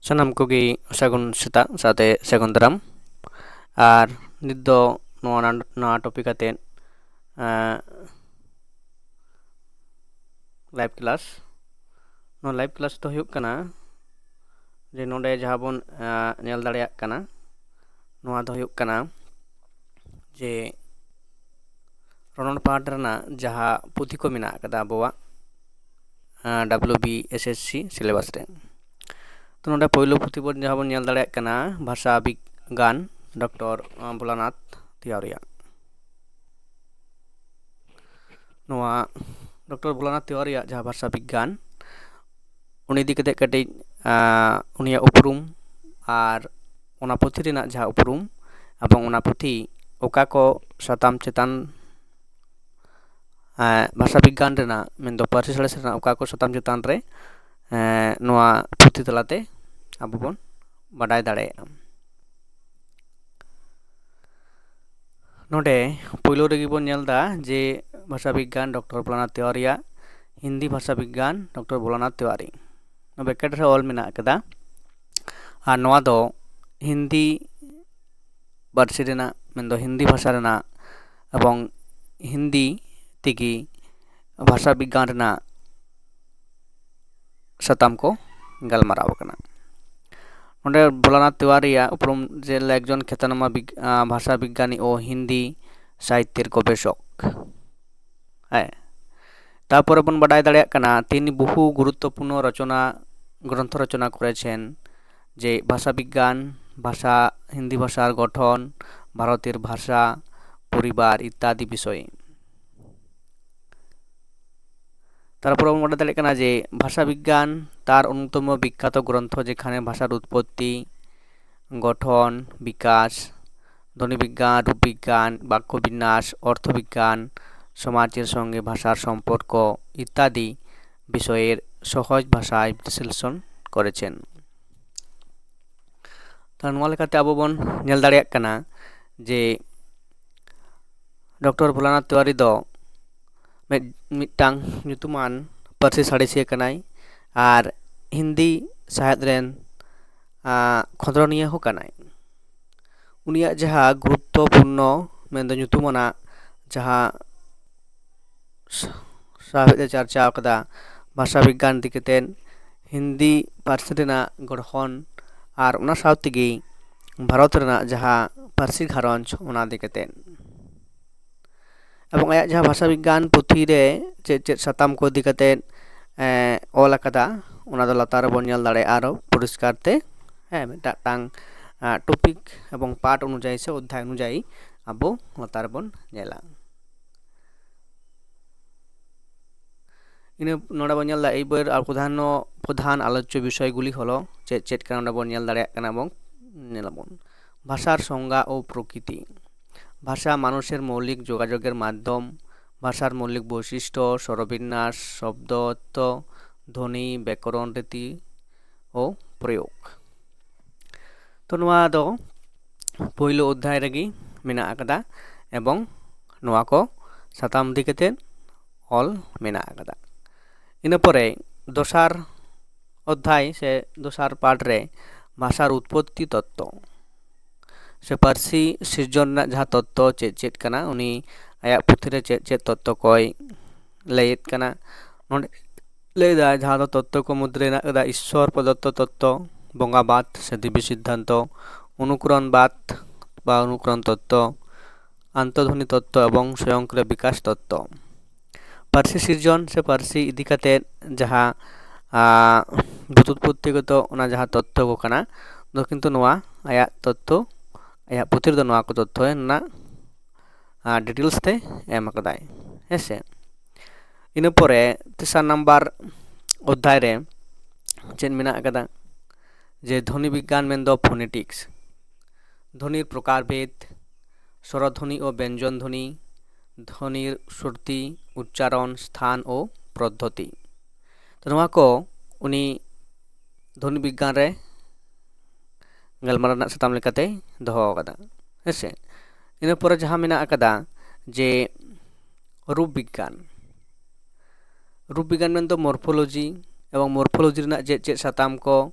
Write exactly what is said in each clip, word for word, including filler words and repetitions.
ᱥᱟᱱᱟᱢ ᱠᱚᱜᱮ ᱥᱟᱹᱜᱩᱱ ᱥᱮᱛᱟᱜ ᱥᱟᱶᱛᱮ ᱥᱟᱹᱜᱩᱱ ᱫᱟᱨᱟᱢ᱾ ᱟᱨ ᱱᱤᱛ ᱫᱚ ᱱᱚᱣᱟ ᱱᱟ-, ᱱᱟᱣᱟ topic ᱟᱛᱮᱫ, ᱮᱸ, live class᱾ ᱱᱚᱣᱟ live class ᱫᱚ ᱦᱩᱭᱩᱜ ᱠᱟᱱᱟ ᱡᱮ ᱱᱚᱰᱮ ᱡᱟᱦᱟᱸ ᱵᱚᱱ, ᱮᱸ, ᱧᱮᱞ ᱫᱟᱲᱮᱭᱟᱜ ᱠᱟᱱᱟ, ᱱᱚᱣᱟ ᱫᱚ ᱦᱩᱭᱩᱜ ᱠᱟᱱᱟ ᱡᱮ ᱨᱚᱱᱚᱲ ᱯᱟᱴ ᱨᱮᱱᱟᱜ ᱡᱟᱦᱟᱸ ᱯᱩᱛᱷᱤ ᱠᱚ ᱢᱮᱱᱟᱜ ᱟᱠᱟᱫᱟ ᱟᱵᱚᱣᱟᱜ, ᱮᱸ, W B S S C syllabus ᱨᱮ᱾ ᱛᱚ ᱱᱚᱰᱮ ᱯᱳᱭᱞᱳ ᱯᱩᱛᱷᱤ ᱵᱚᱱ, ᱡᱟᱦᱟᱸ ᱵᱚᱱ ᱧᱮᱞ ᱫᱟᱲᱮᱭᱟᱜ ᱠᱟᱱᱟ, ᱵᱷᱟᱥᱟ ᱵᱤᱜᱽᱜᱟᱱ, ᱰᱚᱠᱴᱚᱨ ᱵᱷᱳᱞᱟᱱᱟᱛᱷ ᱛᱤᱣᱟᱨᱤᱭᱟᱜ᱾ ᱱᱚᱣᱟ ᱰᱚᱠᱴᱚᱨ ᱵᱷᱳᱞᱟᱱᱟᱛᱷ ᱛᱤᱣᱟᱨᱤᱭᱟᱜ ᱡᱟᱦᱟᱸ ᱵᱷᱟᱥᱟ ᱵᱤᱜᱽᱜᱟᱱ, ᱩᱱᱤ ᱤᱫᱤ ᱠᱟᱛᱮ ᱠᱟᱹᱴᱤᱡ, ᱟᱸ, ᱩᱱᱤᱭᱟᱜ ᱩᱯᱨᱩᱢ ᱟᱨ ᱚᱱᱟ ᱯᱩᱛᱷᱤ ᱨᱮᱱᱟᱜ ᱡᱟᱦᱟᱸ ᱩᱯᱨᱩᱢ ᱮᱵᱚᱝ ᱚᱱᱟ ᱯᱩᱛᱷᱤ ᱚᱠᱟ ᱠᱚ ᱥᱟᱛᱟᱢ ᱪᱮᱛᱟᱱ, ᱮᱸ, ᱵᱷᱟᱥᱟ ᱵᱤᱜᱽᱜᱟᱱ ᱨᱮᱱᱟᱜ, ᱢᱮᱱᱫᱚ ᱯᱟᱹᱨᱥᱤ ᱥᱟᱬᱮᱥ ᱨᱮᱱᱟᱜ ᱚᱠᱟ ᱠᱚ ᱥᱟᱛᱟᱢ ᱪᱮᱛᱟᱱ ᱨᱮ, ᱮᱸ, ᱱᱚᱣᱟ ᱯᱩᱛᱷᱤ ᱛᱟᱞᱟᱛᱮ ᱟᱵᱚ ᱵᱚᱱ ᱵᱟᱰᱟᱭ ᱫᱟᱲᱮᱭᱟᱜᱼᱟ᱾ ᱱᱚᱰᱮ ᱯᱳᱭᱞᱳ ᱨᱮᱜᱮ ᱵᱚᱱ ᱧᱮᱞ ᱮᱫᱟ ᱡᱮ ᱵᱷᱟᱥᱟ ᱵᱤᱜᱽᱜᱟᱱ ᱰᱚᱠᱴᱚᱨ ᱵᱷᱳᱞᱟᱱᱟᱛᱷ ᱛᱤᱣᱟᱨᱤᱭᱟᱜ ᱦᱤᱱᱫᱤ ᱵᱷᱟᱥᱟ ᱵᱤᱜᱽᱜᱟᱱ ᱰᱚᱠᱴᱚᱨ ᱵᱷᱳᱞᱟᱱᱟᱛᱷ ᱛᱤᱣᱟᱨᱤ᱾ ᱱᱚᱣᱟ bracket ᱨᱮ ᱚᱞ ᱢᱮᱱᱟᱜ ᱟᱠᱟᱫᱟ᱾ ᱟᱨ ᱱᱚᱣᱟ ᱫᱚ ᱦᱤᱱᱫᱤ ᱯᱟᱹᱨᱥᱤ ᱨᱮᱱᱟᱜ, ᱢᱮᱱᱫᱚ ᱦᱤᱱᱫᱤ ᱵᱷᱟᱥᱟ ᱨᱮᱱᱟᱜ ᱮᱵᱚᱝ ᱦᱤᱱᱫᱤ ᱛᱮᱜᱮ ᱵᱷᱟᱥᱟ ᱵᱤᱜᱽᱜᱟᱱ ᱨᱮᱱᱟᱜ ᱥᱟᱛᱟᱢ ᱠᱚ ᱜᱟᱞᱢᱟᱨᱟᱣ ᱟᱠᱟᱱᱟ᱾ ᱱᱚᱰᱮ ᱵᱷᱳᱞᱟᱱᱟᱛᱷ ᱛᱤᱣᱟᱨᱤᱭᱟᱜ ᱩᱯᱨᱩᱢ ᱡᱮ ᱮᱠᱡᱚᱱ ᱠᱷᱮᱛᱟᱱᱟᱢᱟ ᱵᱤᱜ-, ᱟᱸ, ᱵᱷᱟᱥᱟ ᱵᱤᱜᱽᱜᱟᱱᱤ ᱳ ᱦᱤᱱᱫᱤ ᱥᱟᱦᱤᱛᱛᱮᱨ ᱜᱚᱵᱮᱥᱚᱠ᱾ ᱦᱮᱸ᱾ ᱛᱟᱨᱯᱚᱨᱮ ᱵᱚᱱ ᱵᱟᱰᱟᱭ ᱫᱟᱲᱮᱭᱟᱜ ᱠᱟᱱᱟ, ᱛᱤᱱ ᱵᱚᱦᱩ ᱜᱩᱨᱩᱛᱛᱚᱯᱩᱨᱱᱚ ᱨᱚᱪᱚᱱᱟ, ᱜᱨᱚᱱᱛᱷᱚ ᱨᱚᱪᱚᱱᱟ ᱠᱚᱨᱮᱪᱷᱮᱱ, ᱡᱮ ᱵᱷᱟᱥᱟ ᱵᱤᱜᱽᱜᱟᱱ, ᱵᱷᱟᱥᱟ, ᱦᱤᱱᱫᱤ ᱵᱷᱟᱥᱟᱨ ᱜᱚᱴᱷᱚᱱ, ᱵᱷᱟᱨᱚᱛᱤᱭᱚ ᱵᱷᱟᱥᱟ, ᱯᱚᱨᱤᱵᱟᱨ ᱤᱛᱛᱟᱫᱤ ᱵᱤᱥᱚᱭ᱾ ᱛᱟᱨᱯᱚᱨᱮ ᱵᱚᱱ ᱵᱟᱰᱟᱭ ᱫᱟᱲᱮᱭᱟᱜ ᱠᱟᱱᱟ ᱡᱮ ᱵᱷᱟᱥᱟ ᱵᱤᱜᱽᱜᱟᱱ ᱛᱟᱨ ᱚᱱᱱᱚᱛᱚᱢᱚ ᱵᱤᱠᱠᱷᱟᱛᱚ ᱜᱨᱚᱱᱛᱷᱚ, ᱡᱮᱠᱷᱟᱱᱮ ᱵᱷᱟᱥᱟᱨ ᱩᱛᱯᱚᱛᱛᱤ, ᱜᱚᱴᱷᱚᱱ, ᱵᱤᱠᱟᱥ, ᱫᱷᱚᱱᱤ ᱵᱤᱜᱽᱜᱟᱱ, ᱨᱩᱯ ᱵᱤᱜᱽᱜᱟᱱ, ᱵᱟᱠᱠᱚ ᱵᱤᱱᱟᱥ, ᱚᱨᱛᱷᱚ ᱵᱤᱜᱽᱜᱟᱱ, ᱥᱚᱢᱟᱡᱽ ᱮᱨ ᱥᱚᱝᱜᱮ ᱵᱷᱟᱥᱟᱨ ᱥᱚᱢᱯᱚᱨᱠᱚ ᱤᱛᱛᱟᱫᱤ ᱵᱤᱥᱚᱭᱮᱨ ᱥᱚᱦᱚᱡᱽ ᱵᱷᱟᱥᱟᱭ ᱵᱤᱥᱞᱮᱥᱚᱱ ᱠᱚᱨᱮᱪᱷᱮᱱ᱾ ᱛᱟᱦᱞᱮ ᱱᱚᱣᱟ ᱞᱮᱠᱟᱛᱮ ᱟᱵᱚ ᱵᱚᱱ ᱧᱮᱞ ᱫᱟᱲᱮᱭᱟᱜ ᱠᱟᱱᱟ ᱡᱮ ᱰᱚᱠᱴᱚᱨ ᱵᱷᱳᱞᱟᱱᱟᱛᱷ ᱛᱤᱣᱟᱨᱤ ᱫᱚ ᱢᱤᱫ, ᱢᱤᱫᱴᱟᱝ ᱧᱩᱛᱩᱢᱟᱱ ᱯᱟᱹᱨᱥᱤ ᱥᱟᱬᱮᱥᱤᱭᱟᱹ ᱠᱟᱱᱟᱭ ᱟᱨ ᱦᱤᱱᱫᱤ ᱥᱟᱶᱦᱮᱫ ᱨᱮᱱ ᱠᱷᱚᱸᱫᱽᱨᱚᱱᱤᱭᱟᱹ ᱦᱚᱸ ᱠᱟᱱᱟᱭ᱾ ᱩᱱᱤᱭᱟᱜ ᱡᱟᱦᱟᱸ ᱜᱩᱨᱩᱛᱛᱚᱯᱩᱨᱱᱚ ᱢᱮᱱᱫᱚ ᱧᱩᱛᱩᱢᱟᱱᱟᱜ ᱡᱟᱦᱟᱸ ᱥᱟᱶᱦᱮᱫ ᱮ ᱪᱟᱨᱪᱟᱣ ᱠᱟᱫᱟ ᱵᱷᱟᱥᱟ ᱵᱤᱜᱽᱜᱟᱱ ᱤᱫᱤ ᱠᱟᱛᱮᱫ, ᱦᱤᱱᱫᱤ ᱯᱟᱹᱨᱥᱤ ᱨᱮᱱᱟᱜ ᱜᱚᱲᱦᱚᱱ ᱟᱨ ᱚᱱᱟ ᱥᱟᱶ ᱛᱮᱜᱮ ᱵᱷᱟᱨᱚᱛ ᱨᱮᱱᱟᱜ ᱡᱟᱦᱟᱸ ᱯᱟᱹᱨᱥᱤ ᱜᱷᱟᱨᱚᱸᱡᱽ, ᱚᱱᱟ ᱤᱫᱤ ᱠᱟᱛᱮᱫ᱾ ᱮᱵᱚᱝ ᱟᱭᱟᱜ ᱡᱟᱦᱟᱸ ᱵᱷᱟᱥᱟ ᱵᱤᱜᱽᱜᱟᱱ ᱯᱩᱛᱷᱤ ᱨᱮ ᱪᱮᱫ ᱪᱮᱫ ᱥᱟᱛᱟᱢ ᱠᱚ ᱤᱫᱤ ᱠᱟᱛᱮᱫ ᱚᱞ ᱟᱠᱟᱫᱟ, ᱚᱱᱟ ᱫᱚ ᱞᱟᱛᱟᱨ ᱨᱮᱵᱚᱱ ᱧᱮᱞ ᱫᱟᱲᱮᱭᱟᱜᱼᱟ ᱟᱨᱚ ᱯᱚᱨᱤᱥᱠᱟᱨ ᱛᱮ᱾ ᱦᱮᱸ, ᱢᱤᱫᱴᱟᱝ ᱴᱚᱯᱤᱠ ᱮᱵᱚᱝ ᱯᱟᱴ ᱚᱱᱩᱡᱟᱭᱤ ᱥᱮ ᱚᱫᱽᱫᱷᱟᱭ ᱚᱱᱩᱡᱟᱭᱤ ᱟᱵᱚ ᱞᱟᱛᱟᱨ ᱨᱮᱵᱚᱱ ᱧᱮᱞᱟ᱾ ᱤᱱᱟᱹ ᱱᱚᱰᱮ ᱵᱚᱱ ᱧᱮᱞ ᱮᱫᱟ, এই বইয়ের আর প্রধান প্রধান আলোচ্য বিষয়গুলি হলো, ᱪᱮᱫ ᱪᱮᱫ ᱠᱟᱱᱟ ᱚᱸᱰᱮ ᱵᱚᱱ ᱧᱮᱞ ᱫᱟᱲᱮᱭᱟᱜ ᱠᱟᱱᱟ ᱮᱵᱚᱝ ᱧᱮᱞᱟᱵᱚᱱ᱾ ভাষার সংজ্ঞা ও প্রকৃতি, ভাষা মানুষের মৌলিক যোগাযোগের মাধ্যম, ভাষার মৌলিক বৈশিষ্ট্য, স্বরবিন্যাস, শব্দ অর্থ, ধ্বনি, ব্যাকরণ রীতি ও প্রয়োগ। ᱛᱚ ᱱᱚᱣᱟ ᱫᱚ ᱯᱳᱭᱞᱳ ᱚᱫᱽᱫᱷᱟᱭ ᱨᱮᱜᱮ ᱢᱮᱱᱟᱜ ᱟᱠᱟᱫᱟ ᱮᱵᱚᱝ ᱱᱚᱣᱟ ᱠᱚ ᱥᱟᱛᱟᱢ ᱤᱫᱤ ᱠᱟᱛᱮ ᱚᱞ ᱢᱮᱱᱟᱜ ᱟᱠᱟᱫᱟ᱾ ᱤᱱᱟᱹ ᱯᱚᱨᱮ ᱫᱚᱥᱟᱨ ᱚᱫᱽᱫᱷᱟᱭ ᱥᱮ ᱫᱚᱥᱟᱨ ᱯᱟᱴ ᱨᱮ ᱵᱷᱟᱥᱟᱨ ᱩᱛᱯᱚᱛᱛᱤ ᱛᱚᱛᱛᱚ ᱥᱮ ᱯᱟᱹᱨᱥᱤ ᱥᱤᱨᱡᱚᱱ ᱨᱮᱱᱟᱜ ᱡᱟᱦᱟᱸ ᱛᱚᱛᱛᱚ ᱪᱮᱫ ᱪᱮᱫ ᱠᱟᱱᱟ, ᱩᱱᱤ ᱟᱭᱟᱜ ᱯᱩᱛᱷᱤ ᱨᱮ ᱪᱮᱫ ᱪᱮᱫ ᱛᱚᱛᱛᱚ ᱠᱚᱭ ᱞᱟᱹᱭᱮᱫ ᱠᱟᱱᱟ᱾ ᱱᱚᱰᱮ ᱞᱟᱹᱭ ᱮᱫᱟ, ᱡᱟᱦᱟᱸ ᱫᱚ ᱛᱚᱛᱛᱚ ᱠᱚ ᱢᱩᱫᱽᱨᱮ ᱦᱮᱱᱟᱜ ᱟᱠᱟᱫᱟ ᱤᱥᱥᱚᱨ ᱯᱨᱚᱫᱚᱛᱛᱚ ᱛᱚᱛᱛᱚ, ᱵᱚᱸᱜᱟ ᱵᱟᱫ ᱥᱮ ᱫᱤᱵᱤ ᱥᱤᱫᱽᱫᱷᱟᱱᱛᱚ, ᱚᱱᱩᱠᱨᱚᱢ ᱵᱟᱫ ᱵᱟ ᱚᱱᱩᱠᱨᱚᱢ ᱛᱚᱛᱛᱚ, ᱟᱱᱛᱚᱨᱫᱷᱚᱱᱤ ᱛᱚᱛᱛᱚ ᱮᱵᱚᱝ ᱥᱚᱭᱚᱝᱠᱨᱤᱭᱟ ᱵᱤᱠᱟᱥ ᱛᱚᱛᱛᱚ᱾ ᱯᱟᱹᱨᱥᱤ ᱥᱤᱨᱡᱚᱱ ᱥᱮ ᱯᱟᱹᱨᱥᱤ ᱤᱫᱤ ᱠᱟᱛᱮ ᱡᱟᱦᱟᱸ ᱵᱩᱛᱩᱛᱯᱚᱛᱛᱤ ᱜᱚᱛᱚ ᱚᱱᱟ ᱡᱟᱦᱟᱸ ᱛᱚᱛᱛᱷᱚ ᱠᱚ ᱠᱟᱱᱟ, ᱫᱚ ᱠᱤᱱᱛᱩ ᱱᱚᱣᱟ ᱟᱭᱟᱜ ᱛᱚᱛᱛᱷᱚ, ᱟᱭᱟᱜ ᱯᱩᱛᱷᱤ ᱨᱮᱫᱚ ᱱᱚᱣᱟ ᱠᱚ ᱛᱚᱛᱛᱷᱚ ᱨᱮᱱᱟᱜ ᱰᱤᱴᱮᱞᱥ ᱛᱮ ᱮᱢ ᱟᱠᱟᱫᱟᱭ᱾ ᱦᱮᱸ ᱥᱮ, ᱤᱱᱟᱹ ᱯᱚᱨᱮ ᱛᱮᱥᱟᱨ ᱱᱟᱢᱵᱟᱨ ᱚᱫᱽᱫᱷᱟᱭ ᱨᱮ ᱪᱮᱫ ᱢᱮᱱᱟᱜ ᱟᱠᱟᱫᱟ, ᱡᱮ ᱫᱷᱚᱱᱤ ᱵᱤᱜᱽᱜᱟᱱ ᱢᱮᱱᱫᱚ ᱯᱷᱳᱱᱮᱴᱤᱠᱥ, ᱫᱷᱚᱱᱤᱨ ᱯᱨᱚᱠᱟᱨᱵᱷᱮᱫ, ᱥᱚᱨᱚᱫᱷᱚᱱᱤ ᱳ ᱵᱮᱧᱡᱚᱱ ᱫᱷᱚᱱᱤ, ᱫᱷᱚᱱᱤᱨ ᱥᱨᱩᱛᱤ, ᱩᱪᱪᱟᱨᱚᱱ, ᱥᱛᱷᱟᱱ ᱳ ᱯᱨᱚᱫᱽᱫᱷᱚᱛᱤ᱾ ᱛᱚ ᱱᱚᱣᱟ ᱠᱚ ᱩᱱᱤ ᱫᱷᱚᱱᱤ ᱵᱤᱜᱽᱜᱟᱱ ᱨᱮ ᱜᱟᱞᱢᱟᱨᱟᱣ ᱨᱮᱱᱟᱜ ᱥᱟᱛᱟᱢ ᱞᱮᱠᱟᱛᱮᱭ ᱫᱚᱦᱚ ᱟᱠᱟᱫᱟ᱾ ᱦᱮᱸᱥᱮ, ᱤᱱᱟᱹ ᱯᱚᱨᱮ ᱡᱟᱦᱟᱸ ᱢᱮᱱᱟᱜ ᱟᱠᱟᱫᱟ ᱡᱮ ᱨᱩᱯ ᱵᱤᱜᱽᱜᱟᱱ, ᱨᱩᱯ ᱵᱤᱜᱽᱜᱟᱱ ᱢᱮᱱᱫᱚ ᱢᱚᱨᱯᱷᱳᱞᱚᱡᱤ ᱮᱵᱚᱝ ᱢᱚᱨᱯᱷᱳᱞᱚᱡᱤ ᱨᱮᱱᱟᱜ ᱪᱮᱫ ᱪᱮᱫ ᱥᱟᱛᱟᱢ ᱠᱚ,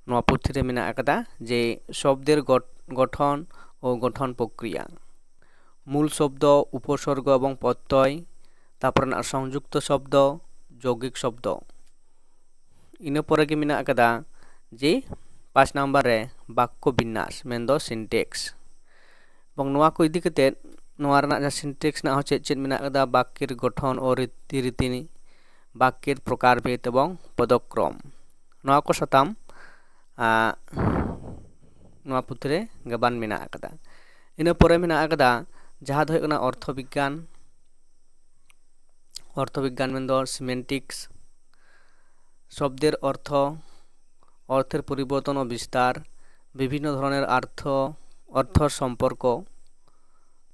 ᱱᱚᱣᱟ ᱯᱩᱛᱷᱤ ᱨᱮ ᱢᱮᱱᱟᱜ ᱟᱠᱟᱫᱟ ᱡᱮ ᱥᱚᱵᱽᱫᱮᱨ ᱜᱚᱴ-, ᱜᱚᱴᱷᱚᱱ ᱳ ᱜᱚᱴᱷᱚᱱ ᱯᱨᱚᱠᱨᱤᱭᱟ, ᱢᱩᱞ ᱥᱚᱵᱽᱫᱚ, ᱩᱯᱚᱥᱚᱨᱜᱚ ᱮᱵᱚᱝ ᱯᱨᱚᱛᱭᱚᱭ, ᱛᱟᱨᱯᱚᱨ ᱨᱮᱱᱟᱜ ᱥᱚᱝᱡᱩᱠᱛᱚ ᱥᱚᱵᱽᱫᱚ, ᱡᱳᱜᱤᱠ ᱥᱚᱵᱽᱫᱚ᱾ ᱤᱱᱟᱹ ᱯᱚᱨᱮ ᱜᱮ ᱢᱮᱱᱟᱜ ᱟᱠᱟᱫᱟ ᱡᱮ ᱯᱟᱸᱪ ᱱᱟᱢᱵᱟᱨ ᱨᱮ ᱵᱟᱠᱠᱚ ᱵᱤᱱᱱᱟᱥ, ᱢᱮᱱᱫᱚ syntax᱾ ᱮᱵᱚᱝ ᱱᱚᱣᱟ ᱠᱚ ᱤᱫᱤ ᱠᱟᱛᱮᱫ, ᱱᱚᱣᱟ ᱨᱮᱱᱟᱜ ᱡᱟᱦᱟᱸ syntax ᱨᱮᱱᱟᱜ ᱦᱚᱸ ᱪᱮᱫ ᱪᱮᱫ ᱢᱮᱱᱟᱜ ᱟᱠᱟᱫᱟ, ᱵᱟᱠᱠᱮᱨ ᱜᱚᱴᱷᱚᱱ ᱳ ᱨᱤᱛᱤ ᱨᱤᱛᱤ, ᱵᱟᱠᱠᱮᱨ ᱯᱨᱚᱠᱟᱨᱵᱷᱮᱫ ᱮᱵᱚᱝ ᱯᱚᱫᱚᱠᱨᱚᱢ, ᱱᱚᱣᱟ ᱠᱚ ᱥᱟᱛᱟᱢ, ᱟᱸ, ᱱᱚᱣᱟ ᱯᱩᱛᱷᱤ ᱨᱮ ᱜᱟᱵᱟᱱ ᱢᱮᱱᱟᱜ ᱟᱠᱟᱫᱟ᱾ ᱤᱱᱟᱹ ᱯᱚᱨᱮ ᱢᱮᱱᱟᱜ ᱟᱠᱟᱫᱟ ᱡᱟᱦᱟᱸ ᱫᱚ ᱦᱩᱭᱩᱜ ᱠᱟᱱᱟ ᱚᱨᱛᱷᱚ ᱵᱤᱜᱽᱜᱟᱱ᱾ ᱚᱨᱛᱷᱚ ᱵᱤᱜᱽᱜᱟᱱ ᱢᱮᱱᱫᱚ semantics, ᱥᱚᱵᱽᱫᱮᱨ ᱚᱨᱛᱷᱚ, ᱚᱨᱛᱷᱮᱨ ᱯᱚᱨᱤᱵᱚᱨᱛᱚᱱ ᱳ ᱵᱤᱥᱛᱟᱨ, ᱵᱤᱵᱷᱤᱱᱱᱚ ᱫᱷᱚᱨᱚᱱᱮᱨ ᱚᱨᱛᱷᱚ, ᱚᱨᱛᱷᱚ ᱥᱚᱢᱯᱚᱨᱠᱚ,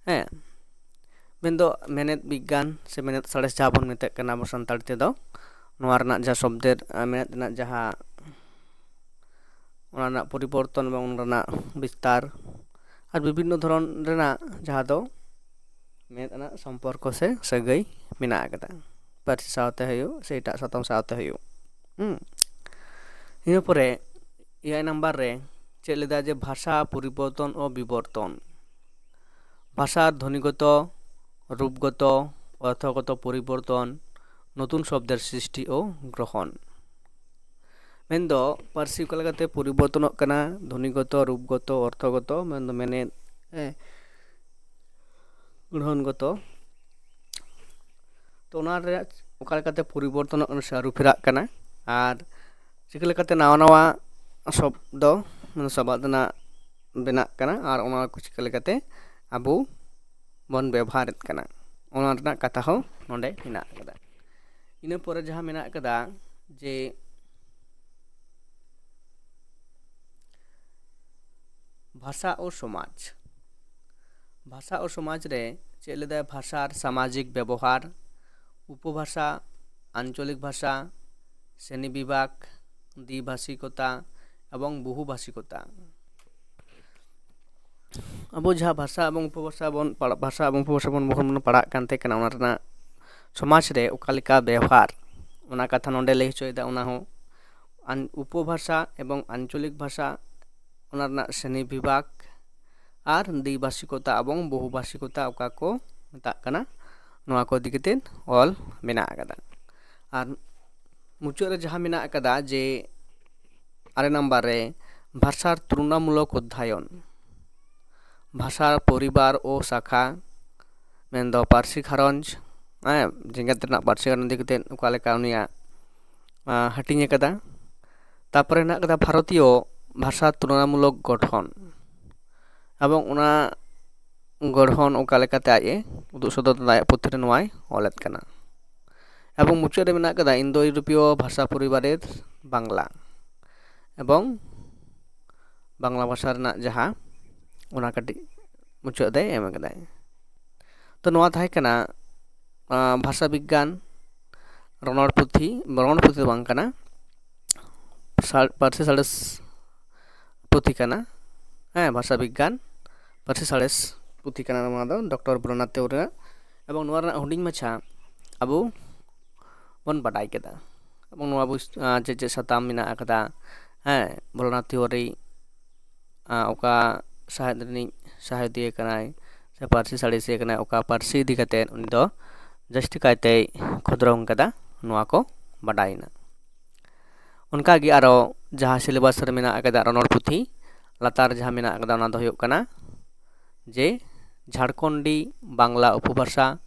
ᱦᱮᱸ, ᱢᱮᱱᱫᱚ ᱢᱮᱱᱮᱛ ᱵᱤᱜᱽᱜᱟᱱ ᱥᱮ ᱢᱮᱱᱮᱛ ᱥᱟᱬᱮᱥ ᱡᱟᱦᱟᱸ ᱵᱚᱱ ᱢᱮᱛᱟᱜ ᱠᱟᱱᱟ ᱟᱵᱚ ᱥᱟᱱᱛᱟᱲᱤ ᱛᱮᱫᱚ, ᱱᱚᱣᱟ ᱨᱮᱱᱟᱜ ᱡᱟᱦᱟᱸ ᱥᱚᱵᱽᱫᱮᱨ, ᱟᱸ, ᱢᱮᱱᱮᱛ ᱨᱮᱱᱟᱜ ᱡᱟᱦᱟᱸ, ᱚᱱᱟ ᱨᱮᱱᱟᱜ ᱯᱚᱨᱤᱵᱚᱨᱛᱚᱱ ᱮᱵᱚᱝ ᱚᱱᱟ ᱨᱮᱱᱟᱜ ᱵᱤᱥᱛᱟᱨ, ᱟᱨ ᱵᱤᱵᱷᱤᱱᱱᱚ ᱫᱷᱚᱨᱚᱱ ᱨᱮᱱᱟᱜ ᱡᱟᱦᱟᱸ ᱫᱚ ᱢᱮᱱᱮᱛ ᱨᱮᱱᱟᱜ ᱥᱚᱢᱯᱚᱨᱠᱚ ᱥᱮ ᱥᱟᱹᱜᱟᱹᱭ ᱢᱮᱱᱟᱜ ᱟᱠᱟᱫᱟ ᱯᱟᱹᱨᱥᱤ ᱥᱟᱶᱛᱮ ᱦᱩᱭᱩᱜ ᱥᱮ ᱮᱴᱟᱜ ᱥᱟᱛᱟᱢ ᱥᱟᱶᱛᱮ ᱦᱩᱭᱩᱜ᱾ ᱦᱩᱸ᱾ ᱤᱱᱟᱹ ᱯᱚᱨᱮ ᱮᱭᱟᱭ ᱱᱟᱢᱵᱟᱨ ᱨᱮ ᱪᱮᱫ ᱞᱮᱫᱟ ᱡᱮ ᱵᱷᱟᱥᱟ ᱯᱚᱨᱤᱵᱚᱨᱛᱚᱱ ᱳ ᱵᱤᱵᱚᱨᱛᱚᱱ, ᱵᱷᱟᱥᱟᱨ ᱫᱷᱚᱱᱤᱜᱚᱛᱚ, ᱨᱩᱯᱜᱚᱛᱚ, ᱚᱨᱛᱷᱚᱜᱚᱛᱚ ᱯᱚᱨᱤᱵᱚᱨᱛᱚᱱ, ᱱᱚᱛᱩᱱ ᱥᱚᱵᱽᱫᱮᱨ ᱥᱨᱤᱥᱴᱤ ᱳ ᱜᱨᱚᱦᱚᱱ᱾ ᱢᱮᱱᱫᱚ ᱯᱟᱹᱨᱥᱤ ᱚᱠᱟ ᱞᱮᱠᱟᱛᱮ ᱯᱚᱨᱤᱵᱚᱨᱛᱚᱱᱚᱜ ᱠᱟᱱᱟ, ᱫᱷᱚᱱᱤᱜᱚᱛᱚ, ᱨᱩᱯᱜᱚᱛᱚ, ᱚᱨᱛᱷᱚᱜᱚᱛᱚ, ᱢᱮᱱᱫᱚ ᱢᱮᱱᱮᱫ, ᱦᱮᱸ, ᱜᱨᱚᱦᱚᱱᱜᱚᱛᱚ᱾ ᱛᱚ ᱚᱱᱟ ᱨᱮ ᱚᱠᱟ ᱞᱮᱠᱟᱛᱮ ᱯᱚᱨᱤᱵᱚᱨᱛᱚᱱᱚᱜ ᱠᱟᱱᱟ ᱥᱮ ᱟᱹᱨᱩ ᱯᱷᱮᱨᱟᱜ ᱠᱟᱱᱟ, ᱟᱨ ᱪᱤᱠᱟᱹ ᱞᱮᱠᱟᱛᱮ ᱱᱟᱣᱟ ᱱᱟᱣᱟ ᱥᱚᱵᱫᱚ, ᱢᱟᱱᱮ ᱥᱟᱵᱟᱫ ᱨᱮᱱᱟᱜ ᱵᱮᱱᱟᱜ ᱠᱟᱱᱟ, ᱟᱨ ᱚᱱᱟ ᱠᱚ ᱪᱤᱠᱟᱹ ᱞᱮᱠᱟᱛᱮ ᱟᱵᱚ ᱵᱚᱱ ᱵᱮᱵᱚᱦᱟᱨᱮᱫ ᱠᱟᱱᱟ, ᱚᱱᱟ ᱨᱮᱱᱟᱜ ᱠᱟᱛᱷᱟ ᱦᱚᱸ ᱱᱚᱰᱮ ᱢᱮᱱᱟᱜ ᱟᱠᱟᱫᱟ᱾ ᱤᱱᱟᱹ ᱯᱚᱨᱮ ᱡᱟᱦᱟᱸ ᱢᱮᱱᱟᱜ ᱟᱠᱟᱫᱟ ᱡᱮ ᱵᱷᱟᱥᱟ ᱳ ᱥᱚᱢᱟᱡᱽ, ᱵᱷᱟᱥᱟ ᱳ ᱥᱚᱢᱟᱡᱽ ᱨᱮ ᱪᱮᱫ ᱞᱮᱫᱟᱭ? ᱵᱷᱟᱥᱟᱨ ᱥᱟᱢᱟᱡᱤᱠ ᱵᱮᱵᱚᱦᱟᱨ, ᱩᱯᱚᱵᱷᱟᱥᱟ, ᱟᱧᱪᱚᱞᱤᱠ ᱵᱷᱟᱥᱟ, ᱥᱨᱮᱱᱤ ᱵᱤᱵᱷᱟᱜᱽ, ᱫᱤᱵᱷᱟᱥᱤᱠᱚᱛᱟ ᱮᱵᱚᱝ ᱵᱚᱦᱩᱵᱷᱟᱥᱤᱠᱚᱛᱟ᱾ ᱟᱵᱚ ᱡᱟᱦᱟᱸ ᱵᱷᱟᱥᱟ ᱮᱵᱚᱝ ᱩᱯᱚᱵᱷᱟᱥᱟ ᱵᱚᱱ ᱯᱟᱲ-, ᱵᱷᱟᱥᱟ ᱮᱵᱚᱝ ᱩᱯᱚᱵᱷᱟᱥᱟ ᱵᱚᱱ, ᱵᱚᱱ ᱯᱟᱲᱦᱟᱜ ᱠᱟᱱ ᱛᱟᱦᱮᱸ ᱠᱟᱱᱟ, ᱚᱱᱟ ᱨᱮᱱᱟᱜ ᱥᱚᱢᱟᱡᱽ ᱨᱮ ᱚᱠᱟ ᱞᱮᱠᱟ ᱵᱮᱣᱦᱟᱨ, ᱚᱱᱟ ᱠᱟᱛᱷᱟ ᱱᱚᱰᱮ ᱞᱟᱹᱭ ᱦᱚᱪᱚᱭᱮᱫᱟ, ᱚᱱᱟ ᱦᱚᱸ ᱟᱱ- ᱩᱯᱚᱵᱷᱟᱥᱟ ᱮᱵᱚᱝ ᱟᱧᱪᱚᱞᱤᱠ ᱵᱷᱟᱥᱟ, ᱚᱱᱟ ᱨᱮᱱᱟᱜ ᱥᱨᱮᱱᱤ ᱵᱤᱵᱷᱟᱜᱽ, ᱟᱨ ᱫᱤᱵᱷᱟᱥᱤᱠᱚᱛᱟ ᱮᱵᱚᱝ ᱵᱚᱦᱩᱵᱷᱟᱥᱤᱠᱚᱛᱟ ᱚᱠᱟ ᱠᱚ ᱢᱮᱛᱟᱜ ᱠᱟᱱᱟ, ᱱᱚᱣᱟ ᱠᱚ ᱤᱫᱤ ᱠᱟᱛᱮ ᱚᱞ ᱢᱮᱱᱟᱜ ᱟᱠᱟᱫᱟ᱾ ᱟᱨ ᱢᱩᱪᱟᱹᱫ ᱨᱮ ᱡᱟᱦᱟᱸ ᱢᱮᱱᱟᱜ ᱟᱠᱟᱫᱟ ᱡᱮ ᱟᱨᱮ ᱱᱟᱢᱵᱟᱨ ᱨᱮ ᱵᱷᱟᱥᱟᱨ ᱛᱩᱞᱚᱱᱟᱢᱩᱞᱚᱠ ᱚᱫᱽᱫᱷᱟᱭᱚᱱ, ᱵᱷᱟᱥᱟ ᱯᱚᱨᱤᱵᱟᱨ ᱳ ᱥᱟᱠᱷᱟ, ᱢᱮᱱᱫᱚ ᱯᱟᱹᱨᱥᱤ ᱜᱷᱟᱨᱚᱸᱡᱽ, ᱦᱮᱸ, ᱡᱮᱜᱮᱛ ᱨᱮᱱᱟᱜ ᱯᱟᱹᱨᱥᱤ ᱜᱷᱟᱨᱚᱸᱡᱽ ᱤᱫᱤ ᱠᱟᱛᱮ ᱚᱠᱟ ᱞᱮᱠᱟ ᱩᱱᱤᱭᱟᱜ, ᱟᱸ, ᱦᱟᱹᱴᱤᱧ ᱟᱠᱟᱫᱟ᱾ ᱛᱟᱯᱚᱨᱮ ᱦᱮᱱᱟᱜ ᱟᱠᱟᱫᱟ ᱵᱷᱟᱨᱚᱛᱤᱭᱚ ᱵᱷᱟᱥᱟ ᱛᱩᱞᱚᱱᱟᱢᱩᱞᱚᱠ ᱜᱚᱴᱷᱚᱱ, ᱮᱵᱚᱝ ᱚᱱᱟ ᱜᱚᱲᱦᱚᱱ ᱚᱠᱟ ᱞᱮᱠᱟᱛᱮ ᱟᱡ ᱮ ᱩᱫᱩᱜ ᱥᱚᱫᱚᱨ ᱫᱟᱲᱮᱭᱟᱜ ᱯᱩᱛᱷᱤ ᱨᱮ ᱱᱚᱣᱟᱭ ᱚᱞᱮᱫ ᱠᱟᱱᱟ᱾ ᱮᱵᱚᱝ ᱢᱩᱪᱟᱹᱫ ᱨᱮ ᱢᱮᱱᱟᱜ ᱟᱠᱟᱫᱟ ᱤᱱᱫᱳ ᱤᱭᱩᱨᱳᱯᱤᱭᱚ ᱵᱷᱟᱥᱟ ᱯᱚᱨᱤᱵᱟᱨᱮᱨ ᱵᱟᱝᱞᱟ, ᱮᱵᱚᱝ ᱵᱟᱝᱞᱟ ᱵᱷᱟᱥᱟ ᱨᱮᱱᱟᱜ ᱡᱟᱦᱟᱸ ᱚᱱᱟ ᱠᱟᱹᱴᱤᱡ ᱢᱩᱪᱟᱹᱫ ᱨᱮ ᱮᱢ ᱟᱠᱟᱫᱟᱭ᱾ ᱛᱚ ᱱᱚᱣᱟ ᱛᱟᱦᱮᱸ ᱠᱟᱱᱟ, ᱟᱸ, ᱵᱷᱟᱥᱟ ᱵᱤᱜᱽᱜᱟᱱ ᱨᱚᱱᱚᱲ ᱯᱩᱛᱷᱤ, ᱨᱚᱱᱚᱲ ᱯᱩᱛᱷᱤ ᱫᱚ ᱵᱟᱝ ᱠᱟᱱᱟ, ᱥᱟ- ᱯᱟᱹᱨᱥᱤ ᱥᱟᱬᱮᱥ ᱯᱩᱛᱷᱤ ᱠᱟᱱᱟ᱾ ᱦᱮᱸ, ᱵᱷᱟᱥᱟ ᱵᱤᱜᱽᱜᱟᱱ ᱯᱟᱹᱨᱥᱤ ᱥᱟᱬᱮᱥ ᱯᱩᱛᱷᱤ ᱠᱟᱱᱟ ᱱᱚᱣᱟ ᱫᱚ, ᱰᱚᱠᱴᱚᱨ ᱵᱨᱚᱱᱟᱛᱷ ᱛᱮᱣᱨᱤᱭᱟᱜ᱾ ᱮᱵᱚᱝ ᱱᱚᱣᱟ ᱨᱮᱱᱟᱜ ᱦᱩᱰᱤᱧ ᱢᱟᱪᱷᱟ ᱟᱵᱚ ᱵᱚᱱ ᱵᱟᱰᱟᱭ ᱠᱮᱫᱟ᱾ ᱮᱵᱚᱝ ᱱᱚᱣᱟ ᱵᱩᱡᱽ-, ᱟᱸ, ᱪᱮᱫ ᱪᱮᱫ ᱥᱟᱛᱟᱢ ᱢᱮᱱᱟᱜ ᱟᱠᱟᱫᱟ, ᱦᱮᱸ, ᱵᱨᱚᱱᱟᱛᱷ ᱛᱮᱣᱨᱤ, ᱟᱸ, ᱚᱠᱟ ᱥᱟᱶᱦᱮᱫ ᱨᱤᱱᱤᱡ ᱥᱟᱶᱦᱮᱫᱤᱭᱟᱹ ᱠᱟᱱᱟᱭ ᱥᱮ ᱯᱟᱹᱨᱥᱤ ᱥᱟᱬᱮᱥᱤᱭᱟᱹ ᱠᱟᱱᱟᱭ, ᱚᱠᱟ ᱯᱟᱹᱨᱥᱤ ᱤᱫᱤ ᱠᱟᱛᱮ ᱩᱱᱤ ᱫᱚ ᱡᱟᱹᱥᱛᱤ ᱠᱟᱭᱛᱮᱭ ᱠᱷᱚᱸᱫᱽᱨᱚᱝ ᱠᱟᱫᱟ, ᱱᱚᱣᱟ ᱠᱚ ᱵᱟᱰᱟᱭᱮᱱᱟ᱾ ᱚᱱᱠᱟᱜᱮ ᱟᱨᱚ ᱡᱟᱦᱟᱸ syllabus ᱨᱮ ᱢᱮᱱᱟᱜ ᱟᱠᱟᱫᱟ ᱨᱚᱱᱚᱲ ᱯᱩᱛᱷᱤ, ᱞᱟᱛᱟᱨ ᱡᱟᱦᱟᱸ ᱢᱮᱱᱟᱜ ᱟᱠᱟᱫᱟ ᱚᱱᱟ ᱫᱚ ᱦᱩᱭᱩᱜ ᱠᱟᱱᱟ ᱡᱮ ᱡᱷᱟᱲᱠᱷᱚᱸᱰᱤ ᱵᱟᱝᱞᱟ ᱩᱯᱚᱵᱷᱟᱥᱟ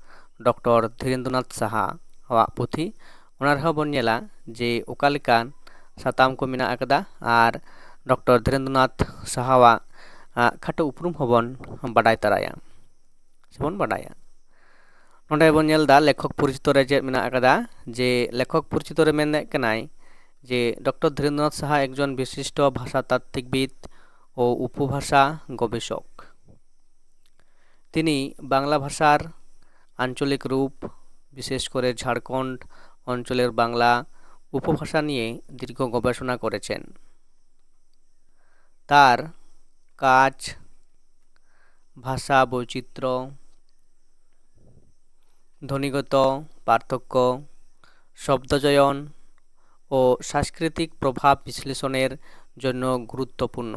ᱰᱚᱠᱴᱚᱨ ᱫᱷᱤᱨᱮᱱᱫᱨᱚᱱᱟᱛᱷ ᱥᱟᱦᱟ ᱟᱜ ᱯᱩᱛᱷᱤ᱾ ᱚᱱᱟ ᱨᱮᱦᱚᱸ ᱵᱚᱱ ᱧᱮᱞᱟ ᱡᱮ ᱚᱠᱟ ᱞᱮᱠᱟᱱ ᱥᱟᱛᱟᱢ ᱠᱚ ᱢᱮᱱᱟᱜ ᱟᱠᱟᱫᱟ ᱟᱨ ᱰᱚᱠᱴᱚᱨ ᱫᱷᱤᱨᱮᱱᱫᱨᱚᱱᱟᱛᱷ ᱥᱟᱦᱟᱣᱟᱜ, ᱟᱜ, ᱠᱷᱟᱴᱚ ᱩᱯᱨᱩᱢ ᱦᱚᱸᱵᱚᱱ ᱵᱟᱰᱟᱭ ᱛᱟᱨᱟᱭᱟ ᱥᱮᱵᱚᱱ ᱵᱟᱰᱟᱭᱟ᱾ ᱱᱚᱰᱮ ᱵᱚᱱ ᱧᱮᱞ ᱮᱫᱟ ᱞᱮᱠᱷᱚᱠ ᱯᱚᱨᱤᱪᱤᱛᱚ ᱨᱮ ᱪᱮᱫ ᱢᱮᱱᱟᱜ ᱟᱠᱟᱫᱟ, ᱡᱮ ᱞᱮᱠᱷᱚᱠ ᱯᱚᱨᱤᱪᱤᱛᱚ ᱨᱮ ᱢᱮᱱᱮᱫ ᱠᱟᱱᱟᱭ ᱡᱮ ᱰᱚᱠᱴᱚᱨ ᱫᱷᱤᱨᱮᱱᱫᱨᱚᱱᱟᱛᱷ ᱥᱟᱦᱟ ᱮᱠᱡᱚᱱ ᱵᱤᱥᱤᱥᱴᱚ ᱵᱷᱟᱥᱟ ᱛᱟᱛᱛᱤᱠᱵᱤᱫ ᱳ ᱩᱯᱚᱵᱷᱟᱥᱟ ᱜᱚᱵᱮᱥᱚᱠ᱾ ᱛᱤᱱᱤ ᱵᱟᱝᱞᱟ ᱵᱷᱟᱥᱟᱨ ᱟᱧᱪᱚᱞᱤᱠ ᱨᱩᱯ, ᱵᱤᱥᱮᱥ ᱠᱚᱨᱮ ᱡᱷᱟᱲᱠᱷᱚᱸᱰ ᱚᱧᱪᱚᱞᱮᱨ ᱵᱟᱝᱞᱟ ᱩᱯᱚᱵᱷᱟᱥᱟ ᱱᱤᱭᱮ ᱫᱤᱨᱜᱷᱚ ᱜᱚᱵᱮᱥᱚᱱᱟ ᱠᱚᱨᱮᱪᱮᱱ᱾ ᱛᱟᱨ ᱠᱟᱡᱽ, ᱵᱷᱟᱥᱟ ᱵᱳᱭᱪᱤᱛᱨᱚ, ᱫᱷᱚᱱᱤᱜᱚᱛᱚ ᱯᱟᱨᱛᱷᱚᱠᱠᱚ, ᱥᱚᱵᱫᱚ ᱪᱚᱭᱚᱱ, ও সাংস্কৃতিক প্রভাব বিশ্লেষণের জন্য গুরুত্বপূর্ণ।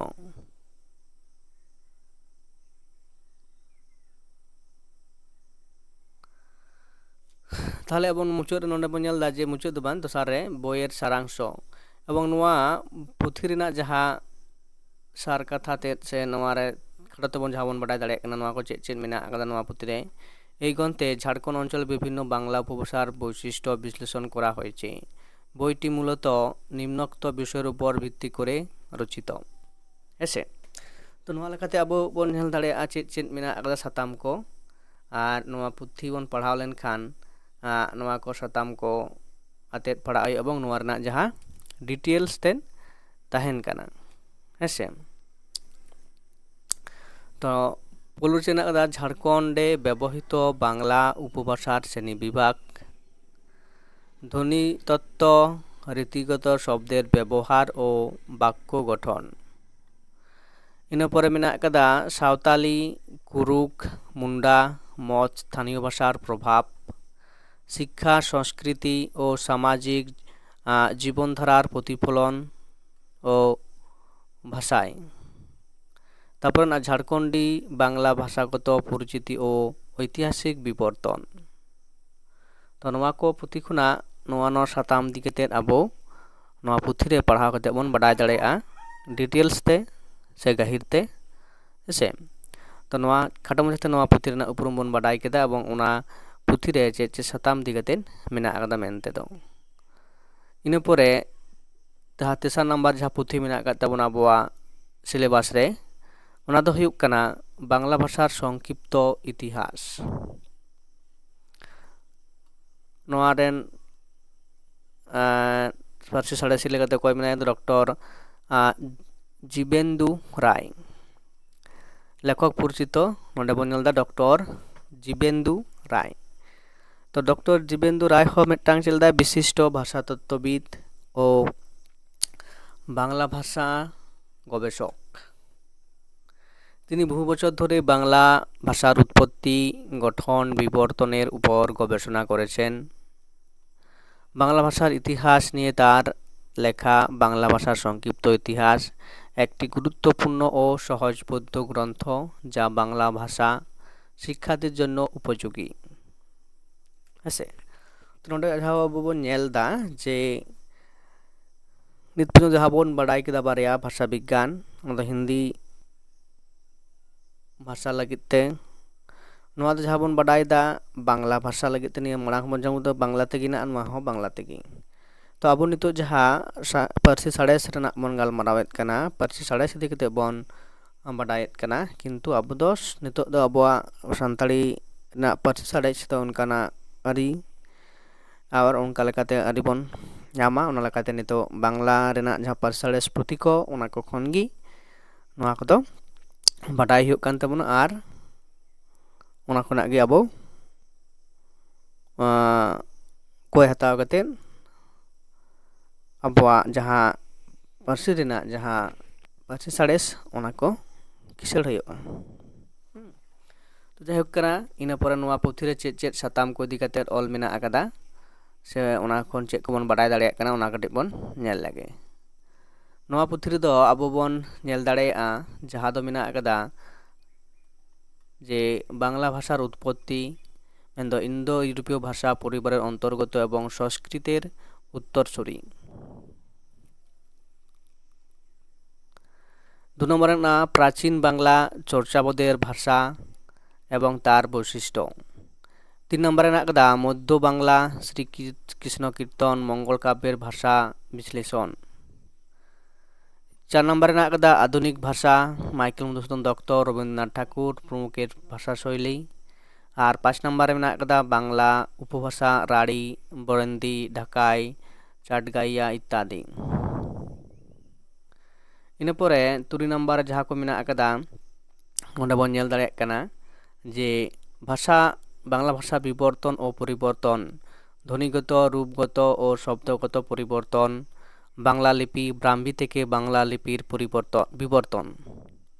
ᱛᱟᱦᱚᱞᱮ ᱟᱵᱚ ᱢᱩᱪᱟᱹᱫ ᱨᱮ ᱱᱚᱰᱮ ᱵᱚᱱ ᱧᱮᱞ ᱮᱫᱟ ᱡᱮ ᱢᱩᱪᱟᱹᱫ ᱫᱚ ᱵᱟᱝ, ᱫᱚᱥᱟᱨ ᱨᱮ ᱵᱳᱭᱮᱨ ᱥᱟᱨᱟᱝᱥᱚ ᱮᱵᱚᱝ ᱱᱚᱣᱟ ᱯᱩᱛᱷᱤ ᱨᱮᱱᱟᱜ ᱡᱟᱦᱟᱸ ᱥᱟᱨ ᱠᱟᱛᱷᱟ ᱛᱮᱫ ᱥᱮ ᱱᱚᱣᱟ ᱨᱮ ᱠᱷᱟᱴᱚ ᱛᱮᱵᱚᱱ ᱡᱟᱦᱟᱸ ᱵᱚᱱ ᱵᱟᱰᱟᱭ ᱫᱟᱲᱮᱭᱟᱜ ᱠᱟᱱᱟ ᱱᱚᱣᱟ ᱠᱚ ᱪᱮᱫ ᱪᱮᱫ ᱢᱮᱱᱟᱜ ᱟᱠᱟᱫᱟ ᱱᱚᱣᱟ ᱯᱩᱛᱷᱤ ᱨᱮ, ᱮᱭ ᱜᱨᱚᱱᱛᱷᱮ ᱡᱷᱟᱲᱠᱷᱚᱸᱰ ᱚᱧᱪᱚᱞ ᱵᱤᱵᱷᱤᱱᱱᱚ ᱵᱟᱝᱞᱟ ᱩᱯᱚᱵᱷᱟᱥᱟᱨ ᱵᱳᱭᱥᱤᱥᱴᱚ ᱵᱤᱥᱞᱮᱥᱚᱱ ᱠᱚᱨᱟ ᱦᱚᱭᱮᱪᱮ᱾ ᱵᱳᱭᱴᱤ ᱢᱩᱞᱚᱛᱚ ᱱᱤᱢᱱᱳᱠᱛᱚ ᱵᱤᱥᱚᱭᱚᱨ ᱩᱯᱚᱨ ᱵᱷᱤᱛᱛᱤ ᱠᱚᱨᱮ ᱨᱚᱪᱤᱛᱚ᱾ ᱦᱮᱸᱥᱮ? ᱛᱚ ᱱᱚᱣᱟ ᱞᱮᱠᱟᱛᱮ ᱟᱵᱚ ᱵᱚᱱ ᱧᱮᱞ ᱫᱟᱲᱮᱭᱟᱜᱼᱟ ᱪᱮᱫ ᱪᱮᱫ ᱢᱮᱱᱟᱜ ᱟᱠᱟᱫᱟ ᱥᱟᱛᱟᱢ ᱠᱚ, ᱟᱨ ᱱᱚᱣᱟ ᱯᱩᱛᱷᱤ ᱵᱚᱱ ᱯᱟᱲᱦᱟᱣ ᱞᱮᱱᱠᱷᱟᱱ ᱟᱜ, ᱱᱚᱣᱟ ᱠᱚ ᱥᱟᱛᱟᱢ ᱠᱚ ᱟᱛᱮᱫ ᱯᱟᱲᱦᱟᱜ ᱦᱩᱭᱩᱜᱼᱟ ᱮᱵᱚᱝ ᱱᱚᱣᱟ ᱨᱮᱱᱟᱜ ᱡᱟᱦᱟᱸ ᱰᱤᱴᱮᱞᱥ ᱛᱮᱫ ᱛᱟᱦᱮᱱ ᱠᱟᱱᱟ᱾ ᱦᱮᱸᱥᱮ? ᱛᱚ ᱯᱳᱭᱞᱳ ᱪᱮᱫ ᱢᱮᱱᱟᱜ ᱟᱠᱟᱫᱟ ᱡᱷᱟᱲᱠᱷᱚᱸᱰᱮ ᱵᱮᱵᱚᱦᱨᱤᱛᱚ ᱵᱟᱝᱞᱟ ᱩᱯᱚᱵᱷᱟᱥᱟᱨ ᱥᱨᱮᱱᱤ ᱵᱤᱵᱷᱟᱜᱽ, ᱫᱷᱚᱱᱤ ᱛᱚᱛᱛᱚ, ᱨᱤᱛᱤᱜᱚᱛᱚ ᱥᱚᱵᱫᱮᱨ ᱵᱮᱵᱚᱦᱟᱨ ᱳ ᱵᱟᱠᱠᱚ ᱜᱚᱴᱷᱚᱱ᱾ ᱤᱱᱟᱹ ᱯᱚᱨᱮ ᱢᱮᱱᱟᱜ ᱟᱠᱟᱫᱟ ᱥᱟᱶᱛᱟᱞᱤ, ᱠᱩᱨᱩᱠ, ᱢᱩᱱᱰᱟ, ᱢᱚᱪ, ᱛᱷᱟᱱᱤᱭᱚ ᱵᱷᱟᱥᱟᱨ ᱯᱨᱚᱵᱷᱟᱵᱽ, ᱥᱤᱠᱠᱷᱟ, ᱥᱚᱝᱥᱠᱨᱤᱛᱤ ᱳ ᱥᱟᱢᱟᱡᱤᱠ, ᱟᱸ, ᱡᱤᱵᱚᱱ ᱫᱷᱟᱨᱟᱨ ᱯᱨᱚᱛᱤᱯᱷᱚᱞᱚᱱ ᱳ ᱵᱷᱟᱥᱟᱭ᱾ ᱛᱟᱯᱚᱨᱮ ᱢᱮᱱᱟᱜᱼᱟ ᱡᱷᱟᱲᱠᱷᱚᱸᱰᱤ ᱵᱟᱝᱞᱟ ᱵᱷᱟᱥᱟᱜᱚᱛᱚ ᱯᱚᱨᱤᱪᱤᱛᱤ ᱳ ᱳᱭᱛᱤᱦᱟᱥᱤᱠ ᱵᱤᱵᱚᱨᱛᱚᱱ᱾ ᱛᱚ ᱱᱚᱣᱟ ᱠᱚ ᱯᱩᱛᱷᱤ ᱠᱷᱚᱱᱟᱜ ᱱᱚᱣᱟ ᱱᱚᱣᱟ ᱥᱟᱛᱟᱢ ᱤᱫᱤ ᱠᱟᱛᱮᱫ ᱟᱵᱚ ᱱᱚᱣᱟ ᱯᱩᱛᱷᱤ ᱨᱮ ᱯᱟᱲᱦᱟᱣ ᱠᱟᱛᱮᱫ ᱵᱚᱱ ᱵᱟᱰᱟᱭ ᱫᱟᱲᱮᱭᱟᱜᱼᱟ ᱰᱤᱴᱮᱞᱥ ᱛᱮ ᱥᱮ ᱜᱟᱹᱦᱤᱨ ᱛᱮ, ᱦᱮᱸᱥᱮ? ᱛᱚ ᱱᱚᱣᱟ ᱠᱷᱟᱴᱚ ᱢᱟᱪᱷᱟᱛᱮ ᱱᱚᱣᱟ ᱯᱩᱛᱷᱤ ᱨᱮᱱᱟᱜ ᱩᱯᱨᱩᱢ ᱵᱚᱱ ᱵᱟᱰᱟᱭ ᱠᱮᱫᱟ ᱮᱵᱚᱝ ᱚᱱᱟ ᱯᱩᱛᱷᱤ ᱨᱮ ᱪᱮᱫ ᱪᱮᱫ ᱥᱟᱛᱟᱢ ᱤᱫᱤ ᱠᱟᱛᱮᱫ ᱢᱮᱱᱟᱜ ᱟᱠᱟᱫᱟ ᱢᱮᱱᱛᱮ ᱫᱚ᱾ ᱤᱱᱟᱹ ᱯᱚᱨᱮ ᱡᱟᱦᱟᱸ ᱛᱮᱥᱟᱨ ᱱᱟᱢᱵᱟᱨ ᱡᱟᱦᱟᱸ ᱯᱩᱛᱷᱤ ᱢᱮᱱᱟᱜ ᱟᱠᱟᱫ ᱛᱟᱵᱚᱱᱟ ᱟᱵᱚᱣᱟᱜ ᱥᱤᱞᱮᱵᱟᱥ ᱨᱮ, ᱚᱱᱟ ᱫᱚ ᱦᱩᱭᱩᱜ ᱠᱟᱱᱟ ᱵᱟᱝᱞᱟ ᱵᱷᱟᱥᱟᱨ ᱥᱚᱝᱠᱷᱤᱯᱛᱚ ᱤᱛᱤᱦᱟᱥ᱾ ᱱᱚᱣᱟ ᱨᱮᱱ ᱟᱸ, ᱯᱟᱹᱨᱥᱤ ᱥᱟᱬᱮᱥᱤ ᱞᱮᱠᱟᱛᱮ ᱚᱠᱚᱭ ᱢᱮᱱᱟᱭᱟ? ᱰᱚᱠᱴᱚᱨ ᱟᱸ, ᱡᱤᱵᱮᱱᱫᱩ ᱨᱟᱭ᱾ ᱞᱮᱠᱷᱚᱠ ᱯᱚᱨᱤᱪᱤᱛᱚ ᱱᱚᱰᱮ ᱵᱚᱱ ᱧᱮᱞ ᱮᱫᱟ ᱰᱚᱠᱴᱚᱨ ᱡᱤᱵᱮᱱᱫᱩ ᱨᱟᱭ᱾ ᱛᱚ ᱰᱚᱠᱴᱚᱨ ᱡᱤᱵᱮᱱᱫᱩ ᱨᱟᱭ ᱦᱚᱸ ᱢᱤᱫᱴᱟᱝ ᱪᱮᱫ ᱞᱮᱫᱟᱭ ᱵᱤᱥᱤᱥᱴᱚ ᱵᱷᱟᱥᱟ ᱛᱚᱛᱛᱚᱵᱤᱫ ᱳ ᱵᱟᱝᱞᱟ ᱵᱷᱟᱥᱟ ᱜᱚᱵᱮᱥᱚᱠ᱾ তিনি বহু বছর ধরে বাংলা ভাষার উৎপত্তি, গঠন, বিবর্তনের উপর গবেষণা করেছেন। বাংলা ভাষার ইতিহাস নিয়ে তার লেখা বাংলা ভাষার সংক্ষিপ্ত ইতিহাস একটি গুরুত্বপূর্ণ ও সহজবোধ্য গ্রন্থ, যা বাংলা ভাষা শিক্ষার্থীর জন্য উপযোগী। ᱦᱮᱸᱥᱮ? ᱛᱚ, ᱱᱚᱰᱮ ᱡᱟᱦᱟᱸ ᱟᱵᱚ ᱵᱚᱱ ᱧᱮᱞ ᱮᱫᱟ ᱡᱮ ᱱᱤᱛ ᱯᱚᱨᱡᱚᱱᱛᱚ ᱡᱟᱦᱟᱸ ᱵᱚᱱ ᱵᱟᱰᱟᱭ ᱠᱮᱫᱟ ᱵᱟᱨᱭᱟ ᱵᱷᱟᱥᱟ ᱵᱤᱜᱽᱜᱟᱱ, ᱚᱱᱟ ᱫᱚ ᱦᱤᱱᱫᱤ ᱵᱷᱟᱥᱟ ᱞᱟᱹᱜᱤᱫ ᱛᱮ, ᱱᱚᱣᱟ ᱫᱚ ᱡᱟᱦᱟᱸ ᱵᱚᱱ ᱵᱟᱰᱟᱭ ᱮᱫᱟ ᱵᱟᱝᱞᱟ ᱵᱷᱟᱥᱟ ᱞᱟᱹᱜᱤᱫ ᱛᱮ, ᱱᱤᱭᱟᱹ ᱢᱟᱲᱟᱝ ᱵᱚᱱ ᱡᱚᱢ ᱫᱚ ᱵᱟᱝᱞᱟ ᱛᱮᱜᱮ ᱱᱟᱜ, ᱱᱚᱣᱟ ᱦᱚᱸ ᱵᱟᱝᱞᱟ ᱛᱮᱜᱮ᱾ ᱛᱚ ᱟᱵᱚ ᱱᱤᱛᱚᱜ ᱡᱟᱦᱟᱸ ᱥᱟ-, ᱯᱟᱹᱨᱥᱤ ᱥᱟᱬᱮᱥ ᱨᱮᱱᱟᱜ ᱵᱚᱱ ᱜᱟᱞᱢᱟᱨᱟᱣᱮᱫ ᱠᱟᱱᱟ, ᱯᱟᱹᱨᱥᱤ ᱥᱟᱬᱮᱥ ᱤᱫᱤ ᱠᱟᱛᱮ ᱵᱚᱱ ᱵᱟᱰᱟᱭᱮᱫ ᱠᱟᱱᱟ, ᱠᱤᱱᱛᱩ ᱟᱵᱚ ᱫᱚ ᱥ-, ᱱᱤᱛᱚᱜ ᱫᱚ ᱟᱵᱚᱣᱟᱜ ᱥᱟᱱᱛᱟᱲᱤ ᱨᱮᱱᱟᱜ ᱯᱟᱹᱨᱥᱤ ᱥᱟᱬᱮᱥ ᱫᱚ ᱚᱱᱠᱟᱱᱟᱜ ᱟᱹᱨᱤ ᱟᱨ ᱚᱱᱠᱟ ᱞᱮᱠᱟᱛᱮ ᱟᱹᱨᱤ ᱵᱚᱱ ᱧᱟᱢᱟ᱾ ᱚᱱᱟ ᱞᱮᱠᱟᱛᱮ ᱱᱤᱛᱚᱜ ᱵᱟᱝᱞᱟ ᱨᱮᱱᱟᱜ ᱡᱟᱦᱟᱸ ᱯᱟᱹᱨᱥᱤ ᱥᱟᱬᱮᱥ ᱯᱩᱛᱷᱤ ᱠᱚ, ᱚᱱᱟ ᱠᱚ ᱠᱷᱚᱱ ᱜᱮ ᱱᱚᱣᱟ ᱠᱚᱫᱚ ᱵᱟᱰᱟᱭ ᱦᱩᱭᱩᱜ ᱠᱟᱱ ᱛᱟᱵᱚᱱᱟ ᱟᱨ ᱚᱱᱟ ᱠᱷᱚᱱᱟᱜ ᱜᱮ ᱟᱵᱚ, ᱟᱸ, ᱠᱚᱭ ᱦᱟᱛᱟᱣ ᱠᱟᱛᱮᱫ ᱟᱵᱚᱣᱟᱜ ᱡᱟᱦᱟᱸ ᱯᱟᱹᱨᱥᱤ ᱨᱮᱱᱟᱜ ᱡᱟᱦᱟᱸ ᱯᱟᱹᱨᱥᱤ ᱥᱟᱬᱮᱥ, ᱚᱱᱟ ᱠᱚ ᱠᱤᱥᱟᱹᱬ ᱦᱩᱭᱩᱜᱼᱟ᱾ ᱦᱩᱸ᱾ ᱛᱚ ᱡᱟᱭᱦᱳᱠ ᱠᱟᱱᱟ, ᱤᱱᱟᱹ ᱯᱚᱨᱮ ᱱᱚᱣᱟ ᱯᱩᱛᱷᱤ ᱨᱮ ᱪᱮᱫ ᱪᱮᱫ ᱥᱟᱛᱟᱢ ᱠᱚ ᱤᱫᱤ ᱠᱟᱛᱮᱫ ᱚᱞ ᱢᱮᱱᱟᱜ ᱟᱠᱟᱫᱟ, ᱥᱮ ᱚᱱᱟ ᱠᱷᱚᱱ ᱪᱮᱫ ᱠᱚᱵᱚᱱ ᱵᱟᱰᱟᱭ ᱫᱟᱲᱮᱭᱟᱜ ᱠᱟᱱᱟ, ᱚᱱᱟ ᱠᱟᱹᱴᱤᱡ ᱵᱚᱱ ᱧᱮᱞ ᱞᱮᱜᱮ᱾ ᱱᱚᱣᱟ ᱯᱩᱛᱷᱤ ᱨᱮᱫᱚ ᱟᱵᱚ ᱵᱚᱱ ᱧᱮᱞ ᱫᱟᱲᱮᱭᱟᱜᱼᱟ, ᱡᱟᱦᱟᱸ ᱫᱚ ᱢᱮᱱᱟᱜ ᱟᱠᱟᱫᱟ ᱡᱮ ᱵᱟᱝᱞᱟ ᱵᱷᱟᱥᱟᱨ ᱩᱛᱯᱚᱛᱛᱤ, ᱢᱮᱱᱫᱚ ᱤᱱᱫᱳ ᱤᱭᱩᱨᱳᱯᱤᱭᱚ ᱵᱷᱟᱥᱟ ᱯᱚᱨᱤᱵᱟᱨᱮᱨ ᱚᱱᱛᱚᱨᱜᱚᱛᱚ ᱮᱵᱚᱝ ᱥᱚᱸᱥᱠᱨᱤᱛᱮᱨ ᱩᱛᱛᱚᱨᱥᱩᱨᱤ᱾ ᱫᱩ ᱱᱚᱢᱵᱚᱨ ᱨᱮ ᱢᱮᱱᱟᱜᱼᱟ ᱯᱨᱟᱪᱤᱱ ᱵᱟᱝᱞᱟ ᱪᱚᱨᱪᱟᱵᱚᱫᱮᱨ ᱵᱷᱟᱥᱟ ᱮᱵᱚᱝ ᱛᱟᱨ ᱵᱳᱭᱥᱤᱥᱴᱚ᱾ ᱛᱤᱱ ᱱᱚᱢᱵᱚᱨ ᱨᱮ ᱢᱮᱱᱟᱜ ᱟᱠᱟᱫᱟ ᱢᱚᱫᱽᱫᱷᱚ ᱵᱟᱝᱞᱟ ᱥᱨᱤ ᱠᱤ-, ᱠᱨᱤᱥᱱᱚ ᱠᱤᱨᱛᱚᱱ ᱢᱚᱝᱜᱚᱞ ᱠᱟᱵᱽᱭᱮᱨ ᱵᱷᱟᱥᱟ ᱵᱤᱥᱞᱮᱥᱚᱱ᱾ ᱪᱟᱨ ᱱᱟᱢᱵᱟᱨ ᱨᱮ ᱢᱮᱱᱟᱜ ᱟᱠᱟᱫᱟ ᱟᱫᱷᱩᱱᱤᱠ ᱵᱷᱟᱥᱟ, ᱢᱟᱭᱠᱮᱞ ᱢᱚᱫᱷᱩᱥᱩᱫᱚᱱ ᱫᱚᱛᱛᱚ, ᱨᱚᱵᱤᱱᱫᱨᱚᱱᱟᱛᱷ ᱴᱷᱟᱠᱩᱨ ᱯᱨᱚᱢᱩᱠᱷᱮᱨ ᱵᱷᱟᱥᱟ ᱥᱳᱭᱞᱤ᱾ ᱟᱨ ᱯᱟᱸᱪ ᱱᱟᱢᱵᱟᱨ ᱨᱮ ᱢᱮᱱᱟᱜ ᱟᱠᱟᱫᱟ ᱵᱟᱝᱞᱟ ᱩᱯᱚᱵᱷᱟᱥᱟ, ᱨᱟᱲᱤ, ᱵᱚᱨᱮᱱᱫᱤ, ᱰᱷᱟᱠᱟᱭ, ᱪᱟᱴᱜᱟᱭᱟ ᱤᱛᱛᱟᱫᱤ᱾ ᱤᱱᱟᱹ ᱯᱚᱨᱮ ᱛᱩᱨᱩᱭ ᱱᱟᱢᱵᱟᱨ ᱨᱮ ᱡᱟᱦᱟᱸ ᱠᱚ ᱢᱮᱱᱟᱜ ᱟᱠᱟᱫᱟ, ᱚᱸᱰᱮ ᱵᱚᱱ ᱧᱮᱞ ᱫᱟᱲᱮᱭᱟᱜ ᱠᱟᱱᱟ ᱡᱮ ᱵᱷᱟᱥᱟ, ᱵᱟᱝᱞᱟ ᱵᱷᱟᱥᱟ ᱵᱤᱵᱚᱨᱛᱚᱱ ᱳ ᱯᱚᱨᱤᱵᱚᱨᱛᱚᱱ, ᱫᱷᱚᱱᱤᱜᱚᱛᱚ, ᱨᱩᱯᱜᱚᱛᱚ ᱳ ᱥᱚᱵᱫᱚᱜᱚᱛᱚ ᱯᱚᱨᱤᱵᱚᱨᱛᱚᱱ, ᱵᱟᱝᱞᱟ ᱞᱤᱯᱤ ᱵᱨᱟᱦᱢᱤ ᱛᱷᱮᱠᱮ ᱵᱟᱝᱞᱟ ᱞᱤᱯᱤᱨ ᱯᱚᱨᱤᱵᱚᱨᱛᱚ-, ᱵᱤᱵᱚᱨᱛᱚᱱ᱾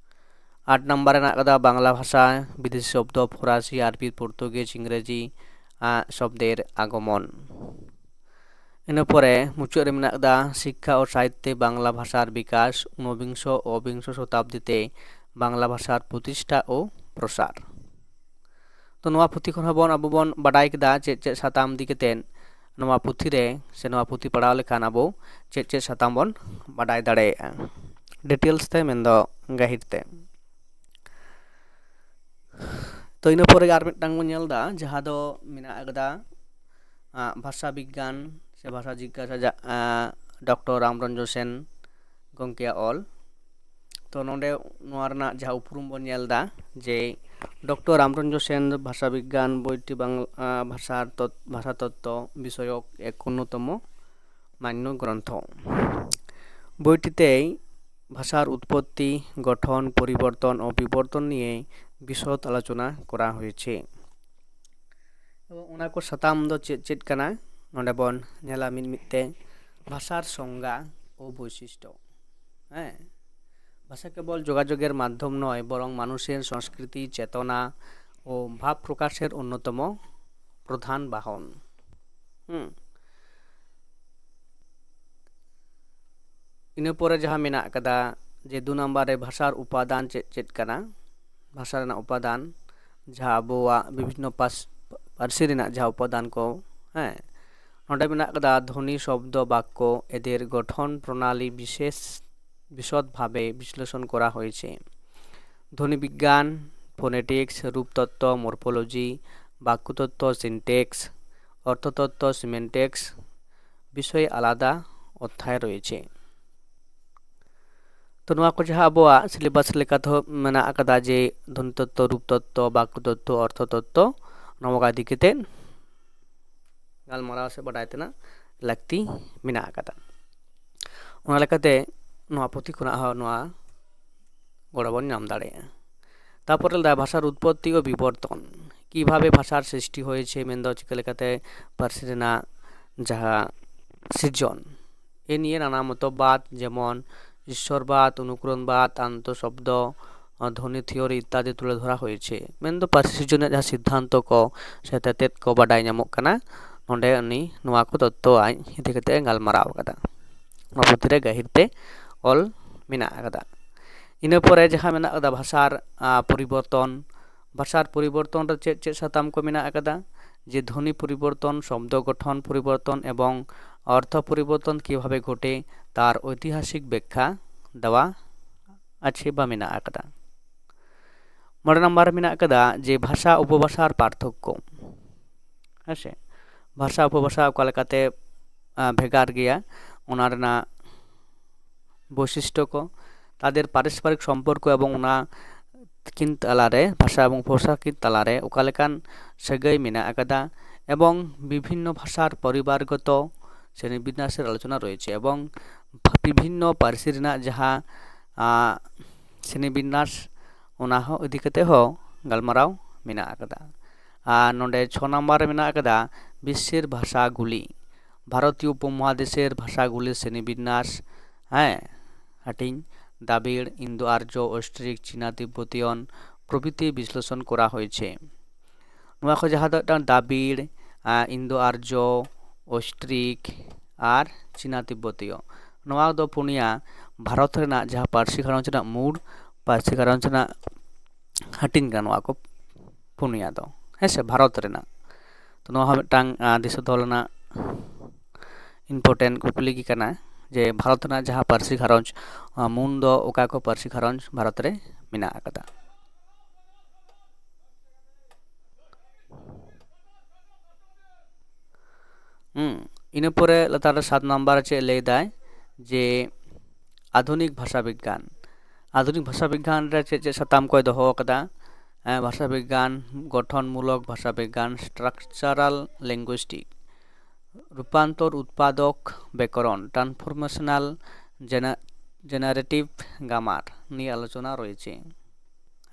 ᱟᱴ ᱱᱟᱢᱵᱟᱨ ᱨᱮ ᱢᱮᱱᱟᱜ ᱟᱠᱟᱫᱟ ᱵᱟᱝᱞᱟ ᱵᱷᱟᱥᱟ ᱵᱤᱫᱮᱥᱤ ᱥᱚᱵᱫᱚ, ᱯᱷᱚᱨᱟᱥᱤ, ᱟᱨᱵᱤ, ᱯᱚᱨᱛᱩᱜᱤᱡᱽ, ᱤᱝᱨᱮᱡᱤ ᱟᱜ ᱥᱚᱵᱫᱮᱨ ᱟᱜᱚᱢᱚᱱ᱾ ᱤᱱᱟᱹ ᱯᱚᱨᱮ ᱢᱩᱪᱟᱹᱫ ᱨᱮ ᱢᱮᱱᱟᱜ ᱟᱠᱟᱫᱟ ᱥᱤᱠᱠᱷᱟ ᱳ ᱥᱟᱦᱤᱛᱛᱮ ᱵᱟᱝᱞᱟ ᱵᱷᱟᱥᱟᱨ ᱵᱤᱠᱟᱥ, ᱩᱱᱚᱵᱤᱝᱥᱚ ᱳ ᱵᱤᱝᱥᱚ ᱥᱚᱛᱟᱵᱫᱤ ᱛᱮ ᱵᱟᱝᱞᱟ ᱵᱷᱟᱥᱟᱨ ᱯᱨᱚᱛᱤᱥᱴᱷᱟ ᱳ ᱯᱨᱚᱥᱟᱨ᱾ ᱛᱚ ᱱᱚᱣᱟ ᱯᱩᱛᱷᱤ ᱠᱷᱚᱱ ᱦᱚᱸᱵᱚᱱ ᱟᱵᱚ ᱵᱚᱱ ᱵᱟᱰᱟᱭ ᱠᱮᱫᱟ ᱪᱮᱫ ᱪᱮᱫ ᱥᱟᱛᱟᱢ ᱤᱫᱤ ᱠᱟᱛᱮᱫ ᱱᱚᱣᱟ ᱯᱩᱛᱷᱤ ᱨᱮ ᱥᱮ ᱱᱚᱣᱟ ᱯᱩᱛᱷᱤ ᱯᱟᱲᱦᱟᱣ ᱞᱮᱠᱷᱟᱱ ᱟᱵᱚ ᱪᱮᱫ ᱪᱮᱫ ᱥᱟᱛᱟᱢ ᱵᱚᱱ ᱵᱟᱰᱟᱭ ᱫᱟᱲᱮᱭᱟᱜᱼᱟ, ᱰᱤᱴᱮᱞᱥ ᱛᱮ ᱢᱮᱱᱫᱚ ᱜᱟᱹᱦᱤᱨ ᱛᱮ᱾ ᱛᱚ ᱤᱱᱟᱹ ᱯᱚᱨᱮ ᱜᱮ ᱟᱨ ᱢᱤᱫᱴᱟᱝ ᱵᱚᱱ ᱧᱮᱞ ᱮᱫᱟ ᱡᱟᱦᱟᱸ ᱫᱚ ᱢᱮᱱᱟᱜ ᱟᱠᱟᱫᱟ ᱟᱜ, ᱵᱷᱟᱥᱟ ᱵᱤᱜᱽᱜᱟᱱ ᱥᱮ ᱵᱷᱟᱥᱟ ᱡᱤᱜᱽᱜᱟᱥᱟ ᱡᱟ-, ᱟᱜ, ᱰᱚᱠᱴᱚᱨ ᱨᱟᱢᱨᱚᱧᱡᱚᱱ ᱥᱮᱱ ᱜᱚᱢᱠᱮᱭᱟᱜ ᱚᱞ᱾ ᱛᱚ ᱱᱚᱰᱮ ᱱᱚᱣᱟ ᱨᱮᱱᱟᱜ ᱡᱟᱦᱟᱸ ᱩᱯᱨᱩᱢ ᱵᱚᱱ ᱧᱮᱞ ᱮᱫᱟ ᱡᱮ ᱰᱚᱠᱴᱚᱨ ᱨᱟᱢᱨᱚᱧᱡᱚᱱ ᱥᱮᱱ ᱵᱷᱟᱥᱟ ᱵᱤᱜᱽᱜᱟᱱ ᱵᱳᱭᱴᱤ ᱵᱟᱝ-, ᱟᱜ, ᱵᱷᱟᱥᱟ ᱛᱚᱛ-, ᱵᱷᱟᱥᱟ ᱛᱚᱛᱛᱚ ᱵᱤᱥᱚᱭᱚᱠ ᱮᱠ ᱚᱱᱱᱚᱛᱚᱢ ᱢᱟᱱᱱᱚ ᱜᱨᱚᱱᱛᱷᱚ᱾ ᱵᱳᱭᱴᱤ ᱛᱮᱭ ᱵᱷᱟᱥᱟᱨ ᱩᱛᱯᱚᱛᱛᱤ, ᱜᱚᱴᱷᱚᱱ, ᱯᱚᱨᱤᱵᱚᱨᱛᱚᱱ ᱳ ᱵᱤᱵᱚᱨᱛᱚᱱ ᱱᱤᱭᱮ ᱵᱤᱥᱚᱫ ᱟᱞᱳᱪᱚᱱᱟ ᱠᱚᱨᱟᱣ ᱦᱚᱭᱮᱪᱷᱮ᱾ ᱮᱵᱚᱝ ᱚᱱᱟ ᱠᱚ ᱥᱟᱛᱟᱢ ᱫᱚ ᱪᱮᱫ ᱪᱮᱫ ᱠᱟᱱᱟ? ᱱᱚᱰᱮ ᱵᱚᱱ ᱧᱮᱞᱟ ᱢᱤᱫ ᱢᱤᱫ ᱛᱮ᱾ ᱵᱷᱟᱥᱟᱨ ᱥᱚᱝᱜᱟ ᱳ ᱵᱳᱭᱥᱤᱥᱴᱚ᱾ ᱦᱮᱸ, ᱵᱷᱟᱥᱟ ᱠᱮᱵᱚᱞ ᱡᱳᱜᱟᱡᱳᱜᱮᱨ ᱢᱟᱫᱽᱫᱷᱚᱢ ᱱᱚᱭ, ᱵᱚᱨᱚᱝ ᱢᱟᱱᱩᱥᱮᱨ ᱥᱚᱝᱥᱠᱨᱤᱛᱤ, ᱪᱮᱛᱚᱱᱟ ᱳ ᱵᱷᱟᱵᱽ ᱯᱨᱚᱠᱟᱥᱮᱨ ᱚᱱᱱᱚᱛᱚᱢᱚ ᱯᱨᱚᱫᱷᱟᱱ ᱵᱟᱦᱚᱱ᱾ ᱦᱩᱸ᱾ ᱤᱱᱟᱹ ᱯᱚᱨᱮ ᱡᱟᱦᱟᱸ ᱢᱮᱱᱟᱜ ᱟᱠᱟᱫᱟ ᱡᱮ ᱫᱩ ᱱᱟᱢᱵᱟᱨ ᱨᱮ ᱵᱷᱟᱥᱟᱨ ᱩᱯᱟᱫᱟᱱ ᱪᱮᱫ ᱪᱮᱫ ᱠᱟᱱᱟ? ᱵᱷᱟᱥᱟ ᱨᱮᱱᱟᱜ ᱩᱯᱟᱫᱟᱱ, ᱡᱟᱦᱟᱸ ᱟᱵᱚᱣᱟᱜ ᱵᱤᱵᱷᱤᱱᱱᱚ ᱯᱟᱥ-, ᱯᱟᱹᱨᱥᱤ ᱨᱮᱱᱟᱜ ᱡᱟᱦᱟᱸ ᱩᱯᱟᱫᱟᱱ ᱠᱚ, ᱦᱮᱸ, ᱱᱚᱰᱮ ᱢᱮᱱᱟᱜ ᱟᱠᱟᱫᱟ ᱫᱷᱚᱱᱤ, ᱥᱚᱵᱫᱚ, ᱵᱟᱠᱠᱚ, ᱮᱫᱮᱨ ᱜᱚᱴᱷᱚᱱ ᱯᱨᱚᱱᱟᱞᱤ ᱵᱤᱥᱮᱥ ᱵᱤᱥᱚᱫ ᱵᱷᱟᱵᱮ ᱵᱤᱥᱞᱮᱥᱚᱱ ᱠᱚᱨᱟ ᱦᱚᱭᱮᱪᱷᱮ᱾ ᱫᱷᱚᱱᱤ ᱵᱤᱜᱽᱜᱟᱱ, ᱯᱷᱳᱱᱮᱴᱤᱠᱥ, ᱨᱩᱯ ᱛᱚᱛᱛᱚ, ᱢᱚᱨᱯᱷᱳᱞᱚᱡᱤ, ᱵᱟᱠᱠᱚ ᱛᱚᱛᱛᱚ, ᱥᱤᱱᱴᱮᱠᱥ, ᱚᱨᱛᱷᱚ ᱛᱚᱛᱛᱚ, ᱥᱤᱢᱮᱱᱴᱮᱠᱥ ᱵᱤᱥᱚᱭ ᱟᱞᱟᱫᱟ ᱚᱫᱷᱭᱟᱭ ᱨᱚᱭᱮᱪᱷᱮ᱾ ᱛᱚ ᱱᱚᱣᱟ ᱠᱚ ᱡᱟᱦᱟᱸ ᱟᱵᱚᱣᱟᱜ syllabus ᱞᱮᱠᱟ ᱛᱮᱦᱚᱸ ᱢᱮᱱᱟᱜ ᱟᱠᱟᱫᱟ ᱡᱮ ᱫᱷᱚᱱᱤ ᱛᱚᱛᱛᱚ, ᱨᱩᱯ ᱛᱚᱛᱛᱚ, ᱵᱟᱠᱠᱚ ᱛᱚᱛᱛᱚ, ᱚᱨᱛᱷᱚ ᱛᱚᱛᱛᱚ, ᱱᱚᱣᱟ ᱠᱚ ᱤᱫᱤ ᱠᱟᱛᱮᱫ ᱜᱟᱞᱢᱟᱨᱟᱣ ᱥᱮ ᱵᱟᱰᱟᱭ ᱛᱮᱱᱟᱜ ᱞᱟᱹᱠᱛᱤ ᱢᱮᱱᱟᱜ ᱟᱠᱟᱫᱟ᱾ ᱚᱱᱟ ᱞᱮᱠᱟᱛᱮ ᱱᱚᱣᱟ ᱯᱩᱛᱷᱤ ᱠᱷᱚᱱᱟᱜ ᱦᱚᱸ ᱱᱚᱣᱟ ᱜᱚᱲᱚ ᱵᱚᱱ ᱧᱟᱢ ᱫᱟᱲᱮᱭᱟᱜᱼᱟ᱾ ᱛᱟᱯᱚᱨᱮ ᱞᱟᱹᱭᱫᱟ ᱵᱷᱟᱥᱟᱨ ᱩᱛᱯᱚᱛᱛᱤ ᱳ ᱵᱤᱵᱚᱨᱛᱚᱱ, ᱠᱤᱵᱷᱟᱵᱮ ᱵᱷᱟᱥᱟᱨ ᱥᱨᱤᱥᱴᱤ ᱦᱚᱭᱮᱪᱷᱮ, ᱢᱮᱱᱫᱚ ᱪᱤᱠᱟᱹ ᱞᱮᱠᱟᱛᱮ ᱯᱟᱹᱨᱥᱤ ᱨᱮᱱᱟᱜ ᱡᱟᱦᱟᱸ ᱥᱤᱨᱡᱚᱱ, ᱮ ᱱᱤᱭᱮ ᱱᱟᱱᱟ ᱢᱚᱛᱚᱵᱟᱫ, ᱡᱮᱢᱚᱱ ᱤᱥᱥᱚᱨᱵᱟᱫ, ᱚᱱᱩᱠᱨᱚᱱᱵᱟᱫ, ᱟᱱᱛᱚ ᱥᱚᱵᱫᱚ, ᱫᱷᱚᱱᱤ ᱛᱷᱤᱭᱳᱨᱤ ᱤᱛᱛᱟᱫᱤ ᱛᱩᱞᱮ ᱫᱷᱚᱨᱟ ᱦᱚᱭᱮᱪᱷᱮ᱾ ᱢᱮᱱᱫᱚ ᱯᱟᱹᱨᱥᱤ ᱥᱤᱨᱡᱚᱱ ᱨᱮᱭᱟᱜ ᱡᱟᱦᱟᱸ ᱥᱤᱫᱽᱫᱷᱟᱱᱛᱚ ᱠᱚ ᱥᱮ ᱛᱮᱛᱮᱫ ᱠᱚ ᱵᱟᱰᱟᱭ ᱧᱟᱢᱚᱜ ᱠᱟᱱᱟ, ᱱᱚᱰᱮ ᱩᱱᱤ ᱱᱚᱣᱟ ᱠᱚ ᱛᱚᱛᱛᱚ ᱟᱡ ᱤᱫᱤ ᱠᱟᱛᱮ ᱮ ᱜᱟᱞᱢᱟᱨᱟᱣ ᱟᱠᱟᱫᱟ᱾ ᱱᱚᱣᱟ ᱯᱩᱛᱷᱤ ᱨᱮ ᱜᱟᱹᱦᱤᱨ ᱛᱮ ᱚᱞ ᱢᱮᱱᱟᱜ ᱟᱠᱟᱫᱟ᱾ ᱤᱱᱟᱹ ᱯᱚᱨᱮ ᱡᱟᱦᱟᱸ ᱢᱮᱱᱟᱜ ᱟᱠᱟᱫᱟ ᱵᱷᱟᱥᱟ, ᱟᱨ, ᱟ, ᱯᱚᱨᱤᱵᱚᱨᱛᱚᱱ, ᱵᱷᱟᱥᱟᱨ ᱯᱚᱨᱤᱵᱚᱨᱛᱚᱱ ᱨᱮ ᱪᱮᱫ ᱪᱮᱫ ᱥᱟᱛᱟᱢ ᱠᱚ ᱢᱮᱱᱟᱜ ᱟᱠᱟᱫᱟ? ᱡᱮ ᱫᱷᱚᱱᱤ ᱯᱚᱨᱤᱵᱚᱨᱛᱚᱱ, ᱥᱚᱵᱫᱚ ᱜᱚᱴᱷᱚᱱ ᱯᱚᱨᱤᱵᱚᱨᱛᱚᱱ ᱮᱵᱚᱝ ᱚᱨᱛᱷᱚ ᱯᱚᱨᱤᱵᱚᱨᱛᱚᱱ ᱠᱤᱵᱷᱟᱵᱮ ᱜᱷᱚᱴᱮ, ᱛᱟᱨ ᱳᱭᱛᱤᱦᱟᱥᱤᱠ ᱵᱮᱠᱠᱷᱟ ᱫᱮᱣᱟ ᱟᱪᱷᱮ ᱵᱟ ᱢᱮᱱᱟᱜ ᱟᱠᱟᱫᱟ᱾ ᱢᱚᱬᱮ ᱱᱟᱢᱵᱟᱨ ᱨᱮ ᱢᱮᱱᱟᱜ ᱟᱠᱟᱫᱟ ᱡᱮ ᱵᱷᱟᱥᱟ ᱩᱯᱚᱵᱷᱟᱥᱟᱨ ᱯᱟᱨᱛᱷᱚᱠᱠᱚ᱾ ᱦᱮᱸᱥᱮ, ᱵᱷᱟᱥᱟ ᱩᱯᱚᱵᱷᱟᱥᱟ ᱚᱠᱟ ᱞᱮᱠᱟᱛᱮ, ᱟ, ᱵᱷᱮᱜᱟᱨ ᱜᱮᱭᱟ, ᱚᱱᱟ ᱨᱮᱱᱟᱜ ᱵᱳᱭᱥᱤᱥᱴᱚ ᱠᱚ, ᱛᱟᱫᱮᱨ ᱯᱟᱨᱚᱥᱯᱚᱨᱤᱠ ᱥᱚᱢᱯᱚᱨᱠᱚ ᱮᱵᱚᱝ ᱚᱱᱟ ᱠᱤᱱ ᱛᱟᱞᱟᱨᱮ, ᱵᱷᱟᱥᱟ ᱮᱵᱚᱝ ᱩᱯᱚᱵᱷᱟᱥᱟ ᱠᱤᱱ ᱛᱟᱞᱟᱨᱮ ᱚᱠᱟ ᱞᱮᱠᱟᱱ ᱥᱟᱹᱜᱟᱹᱭ ᱢᱮᱱᱟᱜ ᱟᱠᱟᱫᱟ ᱮᱵᱚᱝ ᱵᱤᱵᱷᱤᱱᱱᱚ ᱵᱷᱟᱥᱟᱨ ᱯᱚᱨᱤᱵᱟᱨᱜᱚᱛᱚ ᱥᱨᱮᱱᱤᱵᱤᱱᱱᱟᱥᱮᱨ ᱟᱞᱳᱪᱚᱱᱟ ᱨᱚᱭᱮᱪᱷᱮ ᱮᱵᱚᱝ ᱵᱤᱵᱷᱤᱱᱱᱚ ᱯᱟᱹᱨᱥᱤ ᱨᱮᱱᱟᱜ ᱡᱟᱦᱟᱸ, ᱟ, ᱥᱨᱮᱱᱤᱵᱤᱱᱱᱟᱥ, ᱚᱱᱟ ᱦᱚᱸ ᱤᱫᱤ ᱠᱟᱛᱮ ᱦᱚᱸ ᱜᱟᱞᱢᱟᱨᱟᱣ ᱢᱮᱱᱟᱜ ᱟᱠᱟᱫᱟ᱾ ᱟᱨ ᱱᱚᱰᱮ ᱪᱷᱚ ᱱᱟᱢᱵᱟᱨ ᱨᱮ ᱢᱮᱱᱟᱜ ᱟᱠᱟᱫᱟ ᱵᱤᱥᱥᱮᱨ ᱵᱷᱟᱥᱟ ᱜᱩᱞᱤ, ᱵᱷᱟᱨᱚᱛᱤᱭᱚ ᱩᱯᱚᱢᱚᱦᱟᱫᱮᱥᱮᱨ ᱵᱷᱟᱥᱟ ᱜᱩᱞᱤ ᱥᱨᱮᱱᱤᱵᱤᱱᱱᱟᱥ, ᱦᱮᱸ, ᱦᱟᱹᱴᱤᱧ, ᱫᱟᱵᱤᱲ, ᱤᱱᱫᱳ ᱟᱨᱡᱚ, ᱚᱥᱴᱨᱤᱠ, ᱪᱤᱱᱟ ᱛᱤᱵᱵᱚᱛᱤᱭᱚᱱ ᱯᱨᱚᱵᱷᱨᱤᱛᱤ ᱵᱤᱥᱞᱮᱥᱚᱱ ᱠᱚᱨᱟ ᱦᱚᱭᱮᱪᱷᱮ᱾ ᱱᱚᱣᱟ ᱠᱚ ᱡᱟᱦᱟᱸ ᱫᱚ ᱢᱤᱫᱴᱟᱝ ᱫᱟᱵᱤᱲ, ᱟ, ᱤᱱᱫᱳ ᱟᱨᱡᱚ, ᱚᱥᱴᱨᱤᱠ ᱟᱨ ᱪᱤᱱᱟ ᱛᱤᱵᱵᱚᱛᱤᱭᱚ, ᱱᱚᱣᱟ ᱫᱚ ᱯᱩᱱᱭᱟ ᱵᱷᱟᱨᱚᱛ ᱨᱮᱱᱟᱜ ᱡᱟᱦᱟᱸ ᱯᱟᱹᱨᱥᱤ ᱜᱷᱟᱨᱚᱸᱡᱽ ᱨᱮᱱᱟᱜ ᱢᱩᱬ ᱯᱟᱹᱨᱥᱤ ᱜᱷᱟᱨᱚᱸᱡᱽ ᱨᱮᱱᱟᱜ ᱦᱟᱹᱴᱤᱧ ᱠᱟᱱᱟ ᱱᱚᱣᱟ ᱠᱚ ᱯᱩᱱᱭᱟ ᱫᱚ, ᱦᱮᱸ ᱥᱮ, ᱵᱷᱟᱨᱚᱛ ᱨᱮᱱᱟᱜ᱾ ᱛᱚ ᱱᱚᱣᱟ ᱦᱚᱸ ᱢᱤᱫᱴᱟᱝ, ᱟ, ᱫᱤᱥᱟᱹ ᱫᱚᱦᱚ ᱨᱮᱱᱟᱜ important ᱠᱩᱠᱞᱤ ᱜᱮ ᱠᱟᱱᱟ ᱡᱮ ᱵᱷᱟᱨᱚᱛ ᱨᱮᱱᱟᱜ ᱡᱟᱦᱟᱸ ᱯᱟᱹᱨᱥᱤ ᱜᱷᱟᱨᱚᱸᱡᱽ, ᱟ, ᱢᱩᱱ ᱫᱚ ᱚᱠᱟ ᱠᱚ ᱯᱟᱹᱨᱥᱤ ᱜᱷᱟᱨᱚᱸᱡᱽ ᱵᱷᱟᱨᱚᱛ ᱨᱮ ᱢᱮᱱᱟᱜ ᱟᱠᱟᱫᱟ? ᱦᱩᱸ, ᱤᱱᱟᱹ ᱯᱚᱨᱮ ᱞᱟᱛᱟᱨ ᱨᱮ ᱥᱟᱛ ᱱᱟᱢᱵᱟᱨ ᱨᱮ ᱪᱮᱫ ᱞᱟᱹᱭ ᱫᱟᱭ ᱡᱮ ᱟᱫᱷᱩᱱᱤᱠ ᱵᱷᱟᱥᱟ ᱵᱤᱜᱽᱜᱟᱱ, ᱟᱫᱷᱩᱱᱤᱠ ᱵᱷᱟᱥᱟ ᱵᱤᱜᱽᱜᱟᱱ ᱨᱮ ᱪᱮᱫ ᱪᱮᱫ ᱥᱟᱛᱟᱢ ᱠᱚᱭ ᱫᱚᱦᱚ ᱟᱠᱟᱫᱟ? ᱮᱸ, ᱵᱷᱟᱥᱟ ᱵᱤᱜᱽᱜᱟᱱ, ᱜᱚᱴᱷᱚᱱᱢᱩᱞᱚᱠ ᱵᱷᱟᱥᱟ ᱵᱤᱜᱽᱜᱟᱱ, structural linguistic, ᱨᱩᱯᱟᱱᱛᱚᱨ ᱩᱛᱯᱟᱫᱚᱠ ᱵᱮᱠᱚᱨᱚᱱ, transformational gene-, generative grammar ᱱᱤᱭᱮ ᱟᱞᱳᱪᱚᱱᱟ ᱨᱚᱭᱮᱪᱷᱮ᱾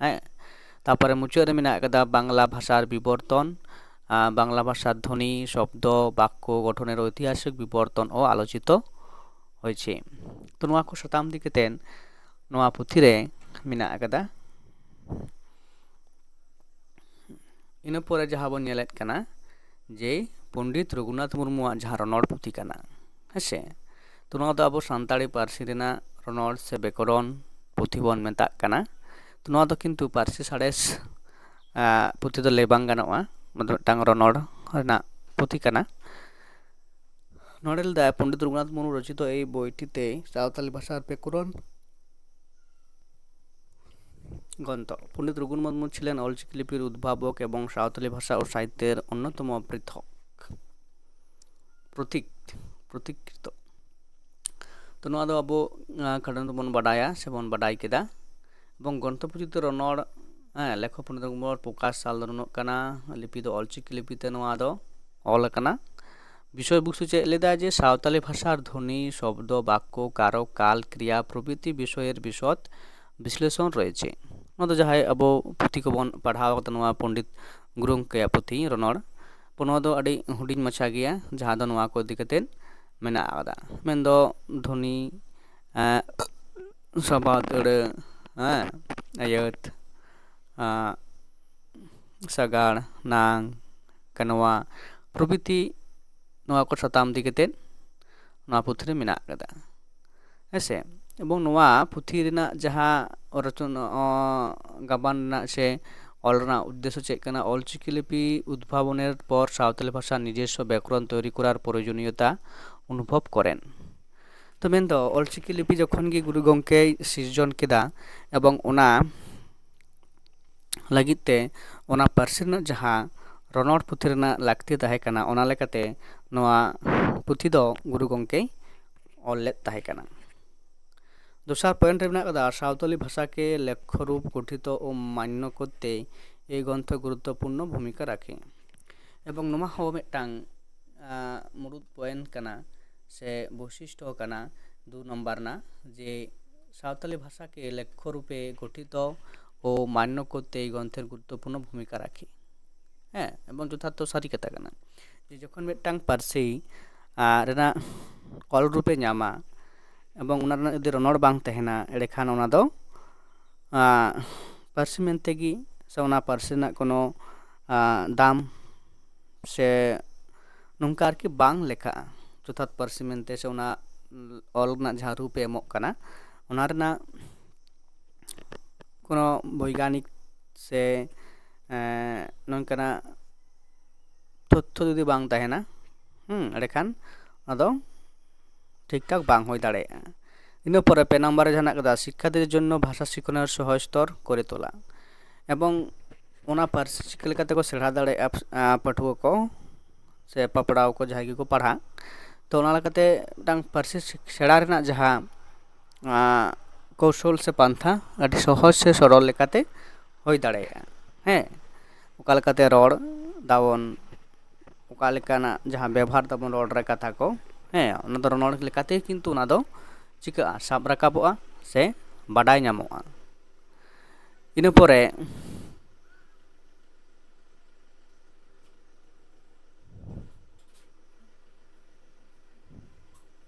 ᱦᱮᱸ, ᱛᱟᱨᱯᱚᱨᱮ ᱢᱩᱪᱟᱹᱫ ᱨᱮ ᱢᱮᱱᱟᱜ ᱟᱠᱟᱫᱟ ᱵᱟᱝᱞᱟ ᱵᱷᱟᱥᱟᱨ ᱵᱤᱵᱚᱨᱛᱚᱱ, ᱟᱨ ᱵᱟᱝᱞᱟ ᱵᱷᱟᱥᱟᱨ ᱫᱷᱚᱱᱤ, ᱥᱚᱵᱫᱚ, ᱵᱟᱠᱠᱚ ᱜᱚᱴᱷᱚᱱᱮᱨ ᱳᱭᱛᱤᱦᱟᱥᱤᱠ ᱵᱤᱵᱚᱨᱛᱚᱱ ᱚ ᱟᱞᱳᱪᱤᱛᱚ ᱦᱚᱭᱮᱪᱷᱮ᱾ ᱛᱚ ᱱᱚᱣᱟ ᱠᱚ ᱥᱟᱛᱟᱢ ᱤᱫᱤ ᱠᱟᱛᱮ ᱱᱚᱣᱟ ᱯᱩᱛᱷᱤ ᱨᱮ ᱢᱮᱱᱟᱜ ᱟᱠᱟᱫᱟ᱾ ᱤᱱᱟᱹ ᱯᱚᱨᱮ ᱡᱟᱦᱟᱸ ᱵᱚᱱ ᱧᱮᱞᱮᱫ ᱠᱟᱱᱟ ᱡᱮ ᱯᱚᱱᱰᱤᱛ ᱨᱚᱜᱷᱩᱱᱟᱛᱷ ᱢᱩᱨᱢᱩᱣᱟᱜ ᱡᱟᱦᱟᱸ ᱨᱚᱱᱚᱲ ᱯᱩᱛᱷᱤ ᱠᱟᱱᱟ, ᱦᱮᱸᱥᱮ, ᱛᱚ ᱱᱚᱣᱟ ᱫᱚ ᱟᱵᱚ ᱥᱟᱱᱛᱟᱲᱤ ᱯᱟᱹᱨᱥᱤ ᱨᱮᱱᱟᱜ ᱨᱚᱱᱚᱲ ᱥᱮ ᱵᱮᱠᱚᱨᱚᱱ ᱯᱩᱛᱷᱤ ᱵᱚᱱ ᱢᱮᱛᱟᱜ ᱠᱟᱱᱟ᱾ ᱛᱚ ᱱᱚᱣᱟ ᱫᱚ ᱠᱤᱱᱛᱩ ᱯᱟᱹᱨᱥᱤ ᱥᱟᱬᱮᱥ ᱟᱸ, ᱯᱩᱛᱷᱤ ᱫᱚ ᱞᱟᱹᱭ ᱵᱟᱝ ᱜᱟᱱᱚᱜᱼᱟ, ᱚᱱᱟ ᱫᱚ ᱢᱤᱫᱴᱟᱝ ᱨᱚᱱᱚᱲ ᱨᱮᱱᱟᱜ ᱯᱩᱛᱷᱤ ᱠᱟᱱᱟ᱾ ᱱᱚᱰᱮ ᱞᱮᱫᱟᱭ, ᱯᱚᱱᱰᱤᱛ ᱨᱚᱜᱷᱩᱱᱟᱛᱷ ᱢᱩᱨᱢᱩ ᱨᱚᱪᱤᱛᱚ ᱮᱭ ᱵᱳᱭᱴᱤ ᱛᱮ ᱥᱟᱶᱛᱟᱞᱤ ᱵᱷᱟᱥᱟᱨ ᱵᱮᱠᱚᱨᱚᱱ ᱜᱨᱚᱱᱛᱷᱚ᱾ ᱯᱚᱱᱰᱤᱛ ᱨᱚᱜᱷᱩᱱᱟᱛᱷ ᱢᱩᱨᱢᱩ ছিলেন ᱚᱞᱪᱤᱠᱤ ᱞᱤᱯᱤᱨ ᱩᱫᱽᱵᱷᱟᱵᱚᱠ ᱮᱵᱚᱝ ᱥᱟᱶᱛᱟᱞᱤ ᱵᱷᱟᱥᱟ ᱚ ᱥᱟᱦᱤᱛᱭᱚᱨ ᱚᱱᱱᱚᱛᱚᱢ ᱯᱨᱤᱛᱷᱚᱠ ᱯᱨᱚᱛᱤᱠ ᱯᱨᱚᱛᱤᱠᱨᱤᱛᱚ᱾ ᱛᱚ ᱱᱚᱣᱟ ᱫᱚ ᱟᱵᱚ ᱟᱸ, ᱠᱷᱟᱴᱚ ᱛᱮᱵᱚᱱ ᱵᱟᱰᱟᱭᱟ ᱥᱮᱵᱚᱱ ᱵᱟᱰᱟᱭ ᱠᱮᱫᱟ᱾ ᱮᱵᱚᱝ ᱜᱨᱚᱱᱛᱷᱚ ᱯᱩᱛᱷᱤ ᱛᱮ ᱨᱚᱱᱚᱲ ᱦᱮᱸ, ᱞᱮᱠᱷᱚᱠ ᱯᱚᱱᱰᱤᱛ ᱨᱚᱜᱷᱩᱱᱟᱛᱷ ᱯᱨᱚᱠᱟᱥ ᱥᱟᱞ ᱫᱚ ᱱᱩᱱᱟᱹᱜ ᱠᱟᱱᱟ, ᱞᱤᱯᱤ ᱫᱚ ᱚᱞᱪᱤᱠᱤ ᱞᱤᱯᱤ ᱛᱮ ᱱᱚᱣᱟ ᱫᱚ ᱚᱞ ᱟᱠᱟᱱᱟ᱾ ᱵᱤᱥᱚᱭ ᱵᱚᱥᱛᱩ ᱪᱮᱫ ᱞᱮᱫᱟ ᱡᱮ ᱥᱟᱶᱛᱟᱞᱤ ᱵᱷᱟᱥᱟᱨ ᱫᱷᱚᱱᱤ, ᱥᱚᱵᱫᱚ, ᱵᱟᱠᱠᱚ, ᱠᱟᱨᱚᱠ, ᱠᱟᱞ, ᱠᱨᱤᱭᱟ ᱯᱨᱚᱵᱷᱨᱤᱛᱤ ᱵᱤᱥᱚᱭᱮᱨ ᱵᱤᱥᱚᱫ ᱵᱤᱥᱞᱮᱥᱚᱱ ᱨᱚᱭᱮᱪᱮ᱾ ᱱᱚᱣᱟ ᱫᱚ ᱡᱟᱦᱟᱸᱭ ᱟᱵᱚ ᱯᱩᱛᱷᱤ ᱠᱚᱵᱚᱱ ᱯᱟᱲᱦᱟᱣ ᱟᱠᱟᱫᱟ, ᱱᱚᱣᱟ ᱯᱚᱱᱰᱤᱛ ᱜᱩᱨᱩ ᱜᱚᱢᱠᱮᱭᱟᱜ ᱯᱩᱛᱷᱤ ᱨᱚᱱᱚᱲ, ᱱᱚᱣᱟ ᱫᱚ ᱟᱹᱰᱤ ᱦᱩᱰᱤᱧ ᱢᱟᱪᱷᱟ ᱜᱮᱭᱟ, ᱡᱟᱦᱟᱸ ᱫᱚ ᱱᱚᱣᱟ ᱠᱚ ᱤᱫᱤ ᱠᱟᱛᱮᱫ ᱢᱮᱱᱟᱜ ᱟᱠᱟᱫᱟ᱾ ᱢᱮᱱᱫᱚ ᱫᱷᱚᱱᱤ, ᱮᱸ, ᱥᱟᱵᱟᱫ, ᱟᱹᱲᱟᱹ, ᱦᱮᱸ, ᱟᱹᱭᱟᱹᱛ, ᱟᱸ, ᱥᱟᱜᱟᱲ, ᱱᱟᱝ, ᱠᱟᱱᱣᱟ ᱯᱨᱚᱵᱷᱨᱤᱛᱤ ᱱᱚᱣᱟ ᱠᱚ ᱥᱟᱛᱟᱢ ᱤᱫᱤ ᱠᱟᱛᱮᱫ ᱱᱚᱣᱟ ᱯᱩᱛᱷᱤ ᱨᱮ ᱢᱮᱱᱟᱜ ᱟᱠᱟᱫᱟ᱾ ᱦᱮᱸᱥᱮ? ᱮᱵᱚᱝ ᱱᱚᱣᱟ ᱯᱩᱛᱷᱤ ᱨᱮᱱᱟᱜ ᱡᱟᱦᱟᱸ ᱨᱚᱪᱚᱱᱟ, ᱚ, ᱜᱟᱵᱟᱱ ᱨᱮᱱᱟᱜ ᱥᱮ ᱚᱞ ᱨᱮᱱᱟᱜ ᱩᱫᱽᱫᱮᱥᱥᱚ ᱪᱮᱫ ᱠᱟᱱᱟ? ᱚᱞᱪᱤᱠᱤ ᱞᱤᱯᱤ ᱩᱫᱽᱵᱷᱟᱵᱚᱱᱮᱨ ᱯᱚᱨ ᱥᱟᱶᱛᱟᱞᱤ ᱵᱷᱟᱥᱟ ᱱᱤᱡᱮᱥᱥᱚ ᱵᱮᱠᱚᱨᱚᱱ ᱛᱚᱭᱨᱤ ᱠᱚᱨᱟᱨ ᱯᱨᱚᱭᱳᱡᱚᱱᱤᱭᱚᱛᱟ ᱚᱱᱩᱵᱷᱚᱵ ᱠᱚᱨᱮᱱ᱾ ᱛᱚ ᱢᱮᱱᱫᱚ ᱚᱞᱪᱤᱠᱤ ᱞᱤᱯᱤ ᱡᱚᱠᱷᱚᱱ ᱜᱮ ᱜᱩᱨᱩ ᱜᱚᱢᱠᱮᱭ ᱥᱤᱨᱡᱚᱱ ᱠᱮᱫᱟ ᱮᱵᱚᱝ ᱚᱱᱟ ᱞᱟᱹᱜᱤᱫ ᱛᱮ ᱚᱱᱟ ᱯᱟᱹᱨᱥᱤ ᱨᱮᱱᱟᱜ ᱡᱟᱦᱟᱸ ᱨᱚᱱᱚᱲ ᱯᱩᱛᱷᱤ ᱨᱮᱱᱟᱜ ᱞᱟᱹᱠᱛᱤ ᱛᱟᱦᱮᱸ ᱠᱟᱱᱟ, ᱚᱱᱟ ᱞᱮᱠᱟᱛᱮ ᱱᱚᱣᱟ ᱯᱩᱛᱷᱤ ᱫᱚ ᱜᱩᱨᱩ ᱜᱚᱢᱠᱮᱭ ᱚᱞ ᱞᱮᱫ ᱛᱟᱦᱮᱸ ᱠᱟᱱᱟ᱾ ᱫᱚᱥᱟᱨ ᱯᱚᱭᱮᱱᱴ ᱨᱮ ᱢᱮᱱᱟᱜ ᱟᱠᱟᱫᱟ, ᱥᱟᱶᱛᱟᱞᱤ ᱵᱷᱟᱥᱟ ᱠᱮ ᱞᱮᱠᱷᱚ ᱨᱩᱯ ᱜᱚᱴᱷᱤᱛᱚ ᱳ ᱢᱟᱱᱱᱚ ᱠᱚᱨᱛᱮ ᱮᱭ ᱜᱨᱚᱱᱛᱷᱚ ᱜᱩᱨᱩᱛᱛᱚᱯᱩᱨᱱᱚ ᱵᱷᱩᱢᱤᱠᱟ ᱨᱟᱠᱷᱮ᱾ ᱮᱵᱚᱝ ᱱᱚᱣᱟ ᱦᱚᱸ ᱢᱤᱫᱴᱟᱝ ᱟᱸ, ᱢᱩᱲᱩᱫ ᱯᱚᱭᱮᱱᱴ ᱠᱟᱱᱟ ᱥᱮ ᱵᱳᱭᱥᱤᱥᱴᱚ ᱠᱟᱱᱟ ᱫᱩ ᱱᱚᱢᱵᱟᱨ ᱨᱮᱱᱟᱜ, ᱡᱮ ᱥᱟᱶᱛᱟᱞᱤ ᱵᱷᱟᱥᱟ ᱠᱮ ᱞᱮᱠᱷᱚ ᱨᱩᱯᱮ ᱜᱚᱴᱷᱤᱛᱚ ᱳ ᱢᱟᱱᱱᱚ ᱠᱚᱨᱛᱮ ᱮᱭ ᱜᱨᱚᱱᱛᱷᱮᱨ ᱜᱩᱨᱩᱛᱛᱚᱯᱩᱨᱱᱚ ᱵᱷᱩᱢᱤᱠᱟ ᱨᱟᱠᱷᱮ᱾ ᱦᱮᱸ, ᱮᱵᱚᱝ ᱡᱚᱛᱷᱟᱛᱚ ᱥᱟᱹᱨᱤ ᱠᱟᱛᱷᱟ ᱠᱟᱱᱟ ᱡᱮ ᱡᱚᱠᱷᱚᱱ ᱢᱤᱫᱴᱟᱝ ᱯᱟᱹᱨᱥᱤ ᱟᱸ, ᱨᱮᱱᱟᱜ ᱚᱞ ᱨᱩᱯᱮ ᱧᱟᱢᱟ ᱮᱵᱚᱝ ᱚᱱᱟ ᱨᱮᱱᱟᱜ ᱡᱩᱫᱤ ᱨᱚᱱᱚᱲ ᱵᱟᱝ ᱛᱟᱦᱮᱱᱟ, ᱮᱸᱰᱮᱠᱷᱟᱱ ᱚᱱᱟ ᱫᱚ ᱟᱸ, ᱯᱟᱹᱨᱥᱤ ᱢᱮᱱᱛᱮ ᱜᱮ ᱥᱮ ᱚᱱᱟ ᱯᱟᱹᱨᱥᱤ ᱨᱮᱱᱟᱜ ᱠᱳᱱᱳ ᱟᱸ, ᱫᱟᱢ ᱥᱮ ᱱᱚᱝᱠᱟ ᱟᱨᱠᱤ ᱵᱟᱝ ᱞᱮᱠᱷᱟᱜᱼᱟ ᱡᱚᱛᱷᱟᱛ ᱯᱟᱹᱨᱥᱤ ᱢᱮᱱᱛᱮ, ᱥᱮ ᱚᱱᱟ ᱚᱞ ᱨᱮᱱᱟᱜ ᱡᱟᱦᱟᱸ ᱨᱩᱯ ᱮ ᱮᱢᱚᱜ ᱠᱟᱱᱟ, ᱚᱱᱟ ᱨᱮᱱᱟᱜ ᱠᱳᱱᱳ ᱵᱳᱭᱜᱟᱱᱤᱠ ᱥᱮ ᱱᱚᱝᱠᱟᱱᱟᱜ ᱛᱚᱛᱛᱷᱚ ᱡᱩᱫᱤ ᱵᱟᱝ ᱛᱟᱦᱮᱱᱟ, ᱦᱩᱸ, ᱮᱸᱰᱮᱠᱷᱟᱱ ᱚᱱᱟ ᱫᱚ ᱴᱷᱤᱠ ᱴᱷᱟᱠ ᱵᱟᱝ ᱦᱩᱭ ᱫᱟᱲᱮᱭᱟᱜᱼᱟ᱾ ᱤᱱᱟᱹ ᱯᱚᱨᱮ ᱯᱮ ᱱᱟᱢᱵᱟᱨ ᱨᱮ ᱡᱟᱦᱟᱸ ᱦᱮᱱᱟᱜ ᱠᱟᱫᱟ, ᱥᱤᱠᱠᱷᱟᱨᱛᱷᱤᱫᱮᱨ ᱡᱚᱱᱱᱚ ᱵᱷᱟᱥᱟ ᱥᱤᱠᱷᱚᱱᱮᱨ ᱥᱚᱦᱚᱡ ᱥᱛᱚᱨ ᱠᱚᱨᱮ ᱛᱚᱞᱟ, ᱮᱵᱚᱝ ᱚᱱᱟ ᱯᱟᱹᱨᱥᱤ ᱪᱤᱠᱟᱹ ᱞᱮᱠᱟᱛᱮ ᱠᱚ ᱥᱮᱬᱟ ᱫᱟᱲᱮᱭᱟᱜᱼᱟ, ᱟᱸ, ᱯᱟᱹᱴᱷᱩᱣᱟᱹ ᱠᱚ ᱥᱮ ᱯᱟᱯᱲᱟᱣ ᱠᱚ ᱡᱟᱦᱟᱸᱭ ᱜᱮᱠᱚ ᱯᱟᱲᱦᱟᱜ, ᱛᱚ ᱚᱱᱟ ᱞᱮᱠᱟᱛᱮ ᱢᱤᱫᱴᱟᱝ ᱯᱟᱹᱨᱥᱤ ᱥᱤᱠ-, ᱥᱮᱬᱟ ᱨᱮᱱᱟᱜ ᱡᱟᱦᱟᱸ, ᱟᱸ, ᱠᱳᱣᱥᱚᱞ ᱥᱮ ᱯᱟᱱᱛᱷᱟ ᱟᱹᱰᱤ ᱥᱚᱦᱚᱡ ᱥᱮ ᱥᱚᱨᱚᱞ ᱞᱮᱠᱟᱛᱮ ᱦᱩᱭ ᱫᱟᱲᱮᱭᱟᱜᱼᱟ᱾ ᱦᱮᱸ, ᱚᱠᱟ ᱞᱮᱠᱟᱛᱮ ᱨᱚᱲ ᱫᱟᱵᱚᱱ, ᱚᱠᱟ ᱞᱮᱠᱟᱱᱟᱜ ᱡᱟᱦᱟᱸ ᱵᱮᱵᱚᱦᱟᱨ ᱫᱟᱵᱚᱱ ᱨᱚᱲ ᱨᱮ ᱠᱟᱛᱷᱟ ᱠᱚ, ᱦᱮᱸ, ᱚᱱᱟ ᱫᱚ ᱨᱚᱱᱚᱲ ᱞᱮᱠᱟᱛᱮ ᱠᱤᱱᱛᱩ ᱚᱱᱟ ᱫᱚ ᱪᱤᱠᱟᱹᱜᱼᱟ, ᱥᱟᱵ ᱨᱟᱠᱟᱵᱚᱜᱼᱟ ᱥᱮ ᱵᱟᱰᱟᱭ ᱧᱟᱢᱚᱜᱼᱟ᱾ ᱤᱱᱟᱹ ᱯᱚᱨᱮ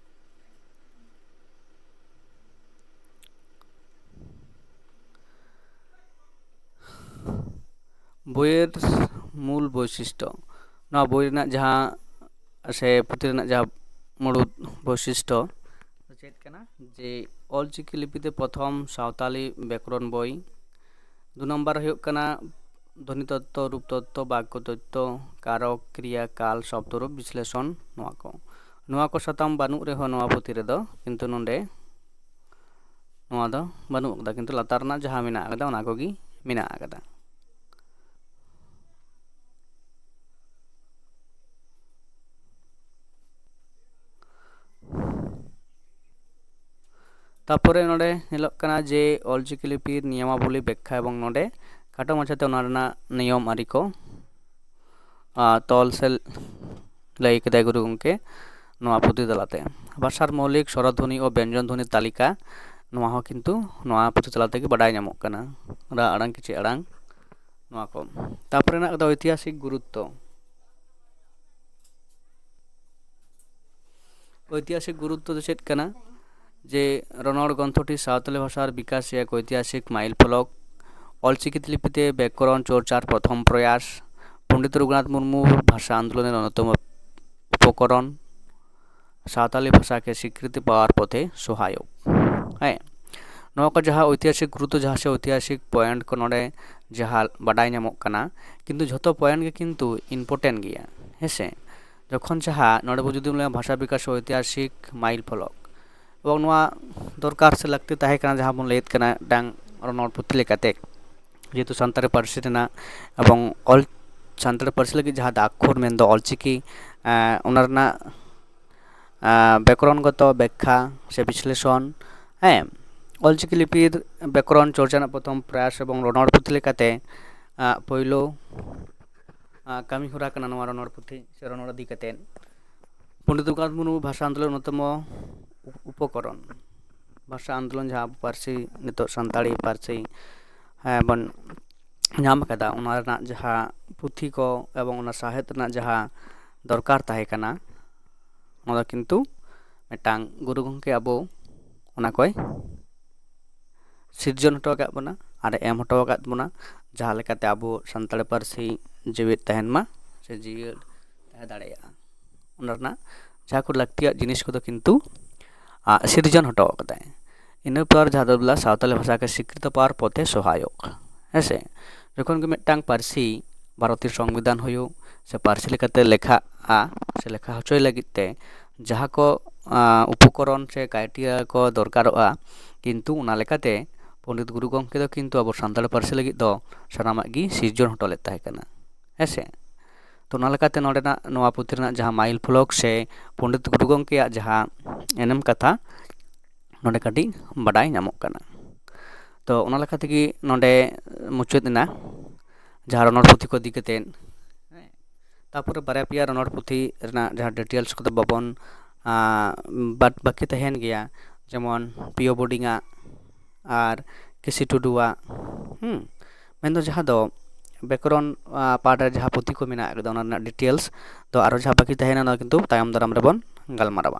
ᱵᱳᱭᱮᱨ ᱢᱩᱞ ᱵᱳᱭᱥᱤᱥᱴᱚ, ᱱᱚᱣᱟ ᱵᱳᱭ ᱨᱮᱱᱟᱜ ᱡᱟᱦᱟᱸ ᱥᱮ ᱯᱩᱛᱷᱤ ᱨᱮᱱᱟᱜ ᱡᱟᱦᱟᱸ ᱢᱩᱲᱩᱫ ᱵᱳᱭᱥᱤᱥᱴᱚ ᱫᱚ ᱪᱮᱫ ᱠᱟᱱᱟ? ᱡᱮ ᱚᱞᱪᱤᱠᱤ ᱞᱤᱯᱤᱛᱮ ᱯᱨᱚᱛᱷᱚᱢ ᱥᱟᱶᱛᱟᱞᱤ ᱵᱮᱠᱚᱨᱚᱱ ᱵᱳᱭ, ᱫᱩ ᱱᱚᱢᱵᱚᱨ ᱦᱩᱭᱩᱜ ᱠᱟᱱᱟ ᱫᱷᱚᱱᱤ ᱛᱚᱛᱛᱚ, ᱨᱩᱯ ᱛᱚᱛᱛᱚ, ᱵᱟᱠᱠᱚ ᱛᱚᱛᱛᱚ, ᱠᱟᱨᱚᱠ, ᱠᱨᱤᱭᱟ, ᱠᱟᱞ, ᱥᱚᱵᱫᱚ ᱨᱩᱯ ᱵᱤᱥᱞᱮᱥᱚᱱ, ᱱᱚᱣᱟ ᱠᱚ᱾ ᱱᱚᱣᱟ ᱠᱚ ᱥᱟᱛᱟᱢ ᱵᱟᱹᱱᱩᱜ ᱨᱮᱦᱚᱸ ᱱᱚᱣᱟ ᱯᱩᱛᱷᱤ ᱨᱮᱫᱚ, ᱠᱤᱱᱛᱩ ᱱᱚᱰᱮ ᱱᱚᱣᱟ ᱫᱚ ᱵᱟᱹᱱᱩᱜ ᱟᱠᱟᱫᱟ, ᱠᱤᱱᱛᱩ ᱞᱟᱛᱟᱨ ᱨᱮᱱᱟᱜ ᱡᱟᱦᱟᱸ ᱢᱮᱱᱟᱜ ᱟᱠᱟᱫᱟ, ᱚᱱᱟ ᱠᱚᱜᱮ ᱢᱮᱱᱟᱜ ᱟᱠᱟᱫᱟ᱾ ᱛᱟᱯᱚᱨᱮ ᱱᱚᱰᱮ ᱧᱮᱞᱚᱜ ᱠᱟᱱᱟ ᱡᱮ ᱚᱞᱪᱤᱠᱤ ᱞᱤᱯᱤ ᱱᱤᱭᱚᱢᱟᱵᱚᱞᱤ ᱵᱮᱠᱠᱷᱟ, ᱮᱵᱚᱝ ᱱᱚᱰᱮ ᱠᱷᱟᱴᱚ ᱢᱟᱪᱷᱟᱛᱮ ᱚᱱᱟ ᱨᱮᱱᱟᱜ ᱱᱤᱭᱚᱢ ᱟᱹᱨᱤ ᱠᱚ, ᱟᱨ, ᱛᱚᱞ ᱥᱮ ᱞᱟᱹᱭ ᱠᱮᱫᱟᱭ ᱜᱩᱨᱩ ᱜᱚᱢᱠᱮ ᱱᱚᱣᱟ ᱯᱩᱛᱷᱤ ᱛᱟᱞᱟᱛᱮ᱾ ᱵᱷᱟᱥᱟᱨ ᱢᱳᱣᱞᱤᱠ ᱥᱚᱨᱚ ᱫᱷᱚᱱᱤ ᱳ ᱵᱮᱧᱡᱚᱱ ᱫᱷᱚᱱᱤ ᱛᱟᱹᱞᱤᱠᱟ, ᱱᱚᱣᱟ ᱦᱚᱸ ᱠᱤᱱᱛᱩ ᱱᱚᱣᱟ ᱯᱩᱛᱷᱤ ᱛᱟᱞᱟ ᱛᱮᱜᱮ ᱵᱟᱰᱟᱭ ᱧᱟᱢᱚᱜ ᱠᱟᱱᱟ, ᱨᱟᱜ ᱟᱲᱟᱝ, ᱠᱤᱪᱤ ᱟᱲᱟᱝ, ᱱᱚᱣᱟ ᱠᱚ᱾ ᱛᱟᱯᱚᱨᱮ ᱦᱮᱱᱟᱜ ᱠᱟᱫᱟ ᱳᱭᱛᱤᱦᱟᱥᱤᱠ ᱜᱩᱨᱩᱛᱛᱚ᱾ ᱳᱭᱛᱤᱦᱟᱥᱤᱠ ᱜᱩᱨᱩᱛᱛᱚ ᱫᱚ ᱪᱮᱫ ᱠᱟᱱᱟ? ᱡᱮ ᱨᱚᱱᱚᱲ ᱜᱨᱚᱱᱛᱷᱚᱴᱤ ᱥᱟᱶᱛᱟᱞᱤ ᱵᱷᱟᱥᱟᱨ ᱵᱤᱠᱟᱥ ᱨᱮᱭᱟᱜ ᱳᱭᱛᱤᱦᱟᱥᱤᱠ ᱢᱟᱭᱤᱞ ᱯᱷᱚᱞᱚᱠ, ᱚᱞᱪᱤᱠᱤ ᱞᱤᱯᱤᱛᱮ ᱵᱮᱠᱚᱨᱚᱱ ᱪᱚᱨᱪᱟᱨ ᱯᱨᱚᱛᱷᱚᱢ ᱯᱨᱚᱭᱟᱥ, ᱯᱚᱱᱰᱤᱛ ᱨᱚᱜᱷᱩᱱᱟᱛᱷ ᱢᱩᱨᱢᱩ ᱵᱷᱟᱥᱟ ᱟᱱᱫᱳᱞᱚᱱᱮᱨ ᱚᱱᱱᱚᱛᱚᱢ ᱩᱯᱚᱠᱚᱨᱚᱱ ᱥᱟᱶᱛᱟᱞᱤ ᱵᱷᱟᱥᱟ ᱠᱮ ᱥᱤᱠᱨᱤᱛᱤ ᱯᱟᱣᱟᱨ ᱯᱚᱛᱷᱮ ᱥᱚᱦᱟᱭᱚᱠ᱾ ᱦᱮᱸ, ᱱᱚᱣᱟ ᱠᱚ ᱡᱟᱦᱟᱸ ᱳᱭᱛᱤᱦᱟᱥᱤᱠ ᱜᱩᱨᱩᱛᱛᱚ ᱡᱟᱦᱟᱸ ᱥᱮ ᱳᱭᱛᱤᱦᱟᱥᱤᱠ ᱯᱚᱭᱮᱱᱴ ᱠᱚ ᱱᱚᱰᱮ ᱡᱟᱦᱟᱸ ᱵᱟᱰᱟᱭ ᱧᱟᱢᱚᱜ ᱠᱟᱱᱟ, ᱠᱤᱱᱛᱩ ᱡᱷᱚᱛᱚ ᱯᱚᱭᱮᱱᱴ ᱜᱮ ᱠᱤᱱᱛᱩ ᱤᱢᱯᱚᱨᱴᱮᱱᱴ ᱜᱮᱭᱟ᱾ ᱦᱮᱸ ᱥᱮ, ᱡᱚᱠᱷᱚᱱ ᱡᱟᱦᱟᱸ ᱱᱚᱰᱮ ᱵᱚ ᱡᱩᱫᱤ ᱵᱚᱱ ᱞᱟᱹᱭᱟ ᱵᱷᱟᱥᱟ ᱵᱤᱠᱟᱥ ᱳᱭᱛᱤᱦᱟᱥᱤᱠ ᱢᱟᱭᱤᱞ ᱯᱷᱚᱞᱚᱠ, ᱮᱵᱚᱝ ᱱᱚᱣᱟ ᱫᱚᱨᱠᱟᱨ ᱥᱮ ᱞᱟᱹᱠᱛᱤ ᱛᱟᱦᱮᱸ ᱠᱟᱱᱟ, ᱡᱟᱦᱟᱸ ᱵᱚᱱ ᱞᱟᱹᱭᱮᱫ ᱠᱟᱱᱟ ᱢᱤᱫᱴᱟᱝ ᱨᱚᱱᱚᱲ ᱯᱩᱛᱷᱤ ᱞᱮᱠᱟᱛᱮ, ᱡᱮᱦᱮᱛᱩ ᱥᱟᱱᱛᱟᱲᱤ ᱯᱟᱹᱨᱥᱤ ᱨᱮᱱᱟᱜ ᱮᱵᱚᱝ ᱚᱞ ᱥᱟᱱᱛᱟᱲᱤ ᱯᱟᱹᱨᱥᱤ ᱞᱟᱹᱜᱤᱫ ᱡᱟᱦᱟᱸ ᱫᱟᱠᱷᱚᱨ ᱢᱮᱱᱫᱚ ᱚᱞᱪᱤᱠᱤ, ᱮᱸ, ᱚᱱᱟ ᱨᱮᱱᱟᱜ ᱮᱸ, ᱵᱮᱠᱚᱨᱚᱱᱜᱚᱛᱚ ᱵᱮᱠᱠᱷᱟ ᱥᱮ ᱵᱤᱥᱞᱮᱥᱚᱱ, ᱦᱮᱸ, ᱚᱞᱪᱤᱠᱤ ᱞᱤᱯᱤ ᱵᱮᱠᱚᱨᱚᱱ ᱪᱚᱨᱪᱟ ᱨᱮᱱᱟᱜ ᱯᱨᱚᱛᱷᱚᱢ ᱯᱨᱟᱭᱟᱥ ᱮᱵᱚᱝ ᱨᱚᱱᱚᱲ ᱯᱩᱛᱷᱤ ᱞᱮᱠᱟᱛᱮ, ᱮᱸ, ᱯᱳᱭᱞᱳ, ᱮᱸ, ᱠᱟᱹᱢᱤ ᱦᱚᱨᱟ ᱠᱟᱱᱟ ᱱᱚᱣᱟ ᱨᱚᱱᱚᱲ ᱯᱩᱛᱷᱤ ᱥᱮ ᱨᱚᱱᱚᱲ ᱤᱫᱤ ᱠᱟᱛᱮᱫ᱾ ᱯᱚᱱᱰᱤᱛ ᱨᱚᱜᱷᱩᱱᱟᱛᱷ ᱢᱩᱨᱢᱩ ᱵᱷᱟᱥᱟ ᱟᱱᱫᱳᱞᱚᱱ ᱚᱱᱱᱚᱛᱚᱢᱚ ᱩᱯᱚᱠᱚᱨᱚᱱ, ᱵᱷᱟᱥᱟ ᱟᱱᱫᱳᱞᱚᱱ ᱡᱟᱦᱟᱸ ᱟᱵᱚ ᱯᱟᱹᱨᱥᱤ, ᱱᱤᱛᱚᱜ ᱥᱟᱱᱛᱟᱲᱤ ᱯᱟᱹᱨᱥᱤ, ᱦᱮᱸ, ᱵᱚᱱ ᱧᱟᱢ ᱟᱠᱟᱫᱟ, ᱚᱱᱟ ᱨᱮᱱᱟᱜ ᱡᱟᱦᱟᱸ ᱯᱩᱛᱷᱤ ᱠᱚ ᱮᱵᱚᱝ ᱚᱱᱟ ᱥᱟᱶᱦᱮᱫ ᱨᱮᱱᱟᱜ ᱡᱟᱦᱟᱸ ᱫᱚᱨᱠᱟᱨ ᱛᱟᱦᱮᱸ ᱠᱟᱱᱟ, ᱚᱱᱟ ᱫᱚ ᱠᱤᱱᱛᱩ ᱢᱤᱫᱴᱟᱝ ᱜᱩᱨᱩ ᱜᱚᱢᱠᱮ ᱟᱵᱚ ᱚᱱᱟ ᱠᱚᱭ ᱥᱤᱨᱡᱚᱱ ᱦᱚᱴᱚ ᱟᱠᱟᱫ ᱵᱚᱱᱟ ᱟᱨ ᱮᱢ ᱦᱚᱴᱚ ᱟᱠᱟᱫ ᱵᱚᱱᱟ, ᱡᱟᱦᱟᱸ ᱞᱮᱠᱟᱛᱮ ᱟᱵᱚ ᱥᱟᱱᱛᱟᱲᱤ ᱯᱟᱹᱨᱥᱤ ᱡᱤᱣᱮᱫ ᱛᱟᱦᱮᱱ ᱢᱟ ᱥᱮ ᱡᱤᱭᱟᱹᱲ ᱛᱟᱦᱮᱸ ᱫᱟᱲᱮᱭᱟᱜᱼᱟ᱾ ᱚᱱᱟ ᱨᱮᱱᱟᱜ ᱡᱟᱦᱟᱸ ᱠᱚ ᱞᱟᱹᱠᱛᱤᱭᱟᱜ ᱡᱤᱱᱤᱥ ᱠᱚᱫᱚ ᱠᱤᱱᱛᱩ, ᱟ, ᱥᱤᱨᱡᱚᱱ ᱦᱚᱴᱚ ᱟᱠᱟᱫᱟᱭ᱾ ᱤᱱᱟᱹ ᱯᱚᱨ ᱡᱟᱦᱟᱸ ᱫᱚ ᱵᱚᱞᱮ ᱥᱟᱶᱛᱟᱞᱤ ᱵᱷᱟᱥᱟ ᱠᱮ ᱥᱤᱠᱨᱤᱛᱚ ᱯᱟᱣᱟᱨ ᱯᱚᱛᱷᱮ ᱥᱚᱦᱟᱭᱚᱠ, ᱦᱮᱸ ᱥᱮ, ᱡᱚᱠᱷᱚᱱ ᱜᱮ ᱢᱤᱫᱴᱟᱝ ᱯᱟᱹᱨᱥᱤ ᱵᱷᱟᱨᱚᱛᱤᱭᱚ ᱥᱚᱝᱵᱤᱫᱷᱟᱱ ᱦᱩᱭᱩᱜ ᱥᱮ ᱯᱟᱹᱨᱥᱤ ᱞᱮᱠᱟᱛᱮ ᱞᱮᱠᱷᱟᱜᱼᱟ ᱥᱮ ᱞᱮᱠᱷᱟ ᱦᱚᱪᱚᱭ ᱞᱟᱹᱜᱤᱫ ᱛᱮ ᱡᱟᱦᱟᱸ ᱠᱚ, ᱟ, ᱩᱯᱚᱠᱚᱨᱚᱱ ᱥᱮ ᱠᱨᱟᱭᱴᱮᱨᱤᱭᱟ ᱠᱚ ᱫᱚᱨᱠᱟᱨᱚᱜᱼᱟ, ᱠᱤᱱᱛᱩ ᱚᱱᱟ ᱞᱮᱠᱟᱛᱮ ᱯᱚᱱᱰᱤᱛ ᱜᱩᱨᱩ ᱜᱚᱢᱠᱮ ᱫᱚ ᱠᱤᱱᱛᱩ ᱟᱵᱚ ᱥᱟᱱᱛᱟᱲ ᱯᱟᱹᱨᱥᱤ ᱞᱟᱹᱜᱤᱫ ᱫᱚ ᱥᱟᱱᱟᱢᱟᱜ ᱜᱮ ᱥᱤᱨᱡᱚᱱ ᱦᱚᱴᱚ ᱞᱮᱫ ᱛᱟᱦᱮᱸ ᱠᱟᱱᱟ, ᱦᱮᱸ ᱥᱮ᱾ ᱛᱚ, ᱚᱱᱟ ᱞᱮᱠᱟᱛᱮ ᱱᱚᱰᱮᱱᱟᱜ ᱱᱚᱣᱟ ᱯᱩᱛᱷᱤ ᱨᱮᱱᱟᱜ ᱡᱟᱦᱟᱸ ᱢᱟᱭᱤᱞ ᱯᱷᱚᱞᱚᱠ ᱥᱮ ᱯᱚᱱᱰᱤᱛ ᱜᱩᱨᱩ ᱜᱚᱢᱠᱮᱭᱟᱜ ᱡᱟᱦᱟᱸ ᱮᱱᱮᱢ ᱠᱟᱛᱷᱟ, ᱱᱚᱰᱮ ᱠᱟᱹᱴᱤᱡ ᱵᱟᱰᱟᱭ ᱧᱟᱢᱚᱜ ᱠᱟᱱᱟ᱾ ᱛᱚ, ᱚᱱᱟ ᱞᱮᱠᱟ ᱛᱮᱜᱮ ᱱᱚᱰᱮ ᱢᱩᱪᱟᱹᱫ ᱮᱱᱟ ᱡᱟᱦᱟᱸ ᱨᱚᱱᱚᱲ ᱯᱩᱛᱷᱤ ᱠᱚ ᱤᱫᱤ ᱠᱟᱛᱮᱫ᱾ ᱛᱟᱯᱚᱨᱮ ᱵᱟᱨᱭᱟ ᱯᱮᱭᱟ ᱨᱚᱱᱚᱲ ᱯᱩᱛᱷᱤ ᱨᱮᱱᱟᱜ ᱡᱟᱦᱟᱸ ᱰᱤᱴᱮᱞᱥ ᱠᱚᱫᱚ ᱵᱟᱵᱚᱱ, ᱟᱸ, ᱵᱟᱫ ᱵᱟᱹᱠᱤ ᱛᱟᱦᱮᱱ ᱜᱮᱭᱟ, ᱡᱮᱢᱚᱱ ᱯᱤᱭᱳ ᱵᱳᱰᱤᱝᱟᱜ ᱟᱨ ᱠᱮᱥᱤ ᱴᱩᱰᱩᱣᱟᱜ, ᱦᱩᱸ, ᱢᱮᱱᱫᱚ ᱡᱟᱦᱟᱸ ᱫᱚ ᱵᱮᱠᱚᱨᱚᱱ, ᱟᱸ, ᱯᱟᱦᱴᱟ ᱨᱮ ᱡᱟᱦᱟᱸ ᱯᱩᱛᱷᱤ ᱠᱚ ᱢᱮᱱᱟᱜ ᱟᱠᱟᱫᱟ, ᱚᱱᱟ ᱨᱮᱱᱟᱜ ᱰᱤᱴᱮᱞᱥ ᱫᱚ ᱟᱨᱚ ᱡᱟᱦᱟᱸ ᱵᱟᱹᱠᱤ ᱛᱟᱦᱮᱱᱟ, ᱚᱱᱟ ᱠᱤᱱᱛᱩ ᱛᱟᱭᱚᱢ ᱫᱟᱨᱟᱢ ᱨᱮᱵᱚᱱ ᱜᱟᱞᱢᱟᱨᱟᱣᱟ᱾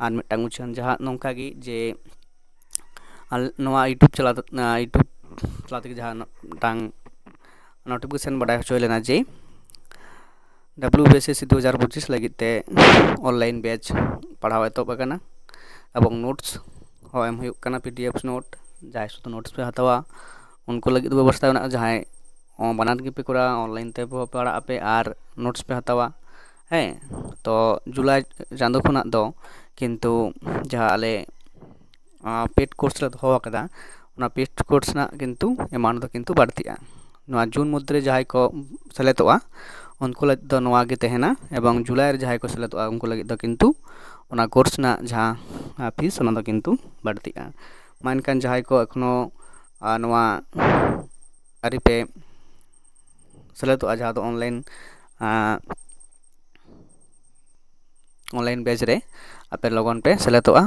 ᱟᱨ ᱢᱤᱫᱴᱟᱝ ᱢᱩᱪᱟᱹᱫ ᱡᱟᱦᱟᱸ ᱱᱚᱝᱠᱟ ᱜᱮ ᱡᱮ, ᱟᱞ-, ᱱᱚᱣᱟ YouTube ᱪᱟᱞᱟᱣ, ᱟᱸ, YouTube ᱪᱟᱞᱟᱣ ᱛᱮᱜᱮ ᱡᱟᱦᱟᱸ ᱢᱤᱫᱴᱟᱝ ᱱᱳᱴᱤᱯᱷᱤᱠᱮᱥᱚᱱ ᱵᱟᱰᱟᱭ ᱦᱚᱪᱚᱭ ᱞᱮᱱᱟ ᱡᱮ, W B C S C ᱫᱩ ᱦᱟᱡᱟᱨ ᱯᱚᱸᱪᱤᱥ ᱞᱟᱹᱜᱤᱫ ᱛᱮ online batch ᱯᱟᱲᱦᱟᱣ ᱮᱛᱚᱦᱚᱵ ᱟᱠᱟᱱᱟ, ᱮᱵᱚᱝ notes ᱦᱚᱸ ᱮᱢ ᱦᱩᱭᱩᱜ ᱠᱟᱱᱟ, P D F note᱾ ᱡᱟᱦᱟᱸᱭ ᱥᱩᱫᱷᱩ notes ᱯᱮ ᱦᱟᱛᱟᱣᱟ, ᱩᱱᱠᱩ ᱞᱟᱹᱜᱤᱫ ᱫᱚ ᱵᱮᱵᱚᱥᱛᱷᱟ ᱢᱮᱱᱟᱜᱼᱟ᱾ ᱡᱟᱦᱟᱸᱭ ᱚ, ᱵᱟᱱᱟᱨ ᱜᱮᱯᱮ ᱠᱚᱨᱟᱣᱟ, online ᱛᱮ ᱯᱟᱲᱦᱟᱜ ᱟᱯᱮ ᱟᱨ notes ᱯᱮ ᱦᱟᱛᱟᱣᱟ, ᱦᱮᱸ, ᱛᱚ ᱡᱩᱞᱟᱭ ᱪᱟᱸᱫᱳ ᱠᱷᱚᱱᱟᱜ ᱫᱚ ᱠᱤᱱᱛᱩ ᱡᱟᱦᱟᱸ ᱟᱞᱮ ᱯᱮᱰ ᱠᱳᱨᱥ ᱞᱮ ᱫᱚᱦᱚ ᱟᱠᱟᱫᱟ, ᱚᱱᱟ ᱯᱮᱰ ᱠᱳᱨᱥ ᱨᱮᱱᱟᱜ ᱠᱤᱱᱛᱩ amount ᱫᱚ ᱠᱤᱱᱛᱩ ᱵᱟᱹᱲᱛᱤᱜᱼᱟ᱾ ᱱᱚᱣᱟ ᱡᱩᱱ ᱢᱚᱫᱽᱫᱷᱮ ᱨᱮ ᱡᱟᱦᱟᱸᱭ ᱠᱚ ᱥᱮᱞᱮᱫᱚᱜᱼᱟ, ᱩᱱᱠᱩ ᱞᱟᱹᱜᱤᱫ ᱫᱚ ᱱᱚᱣᱟ ᱜᱮ ᱛᱟᱦᱮᱱᱟ, ᱮᱵᱚᱝ ᱡᱩᱞᱟᱭ ᱨᱮ ᱡᱟᱦᱟᱸᱭ ᱠᱚ ᱥᱮᱞᱮᱫᱚᱜᱼᱟ, ᱩᱱᱠᱩ ᱞᱟᱹᱜᱤᱫ ᱫᱚ ᱠᱤᱱᱛᱩ ᱚᱱᱟ ᱠᱳᱨᱥ ᱨᱮᱱᱟᱜ ᱡᱟᱦᱟᱸ ᱯᱷᱤᱥ, ᱚᱱᱟ ᱫᱚ ᱠᱤᱱᱛᱩ ᱵᱟᱹᱲᱛᱤᱜᱼᱟ᱾ ᱢᱟ ᱮᱱᱠᱷᱟᱱ ᱡᱟᱦᱟᱸᱭ ᱠᱚ ᱮᱠᱷᱚᱱᱳ ᱟᱨ ᱱᱚᱣᱟ ᱟᱹᱨᱤ ᱯᱮ ᱥᱮᱞᱮᱫᱚᱜᱼᱟ, ᱡᱟᱦᱟᱸ ᱫᱚ online online batch ᱨᱮ ᱟᱯᱮ ᱞᱚᱜᱚᱱ ᱯᱮ ᱥᱮᱞᱮᱫᱚᱜᱼᱟ,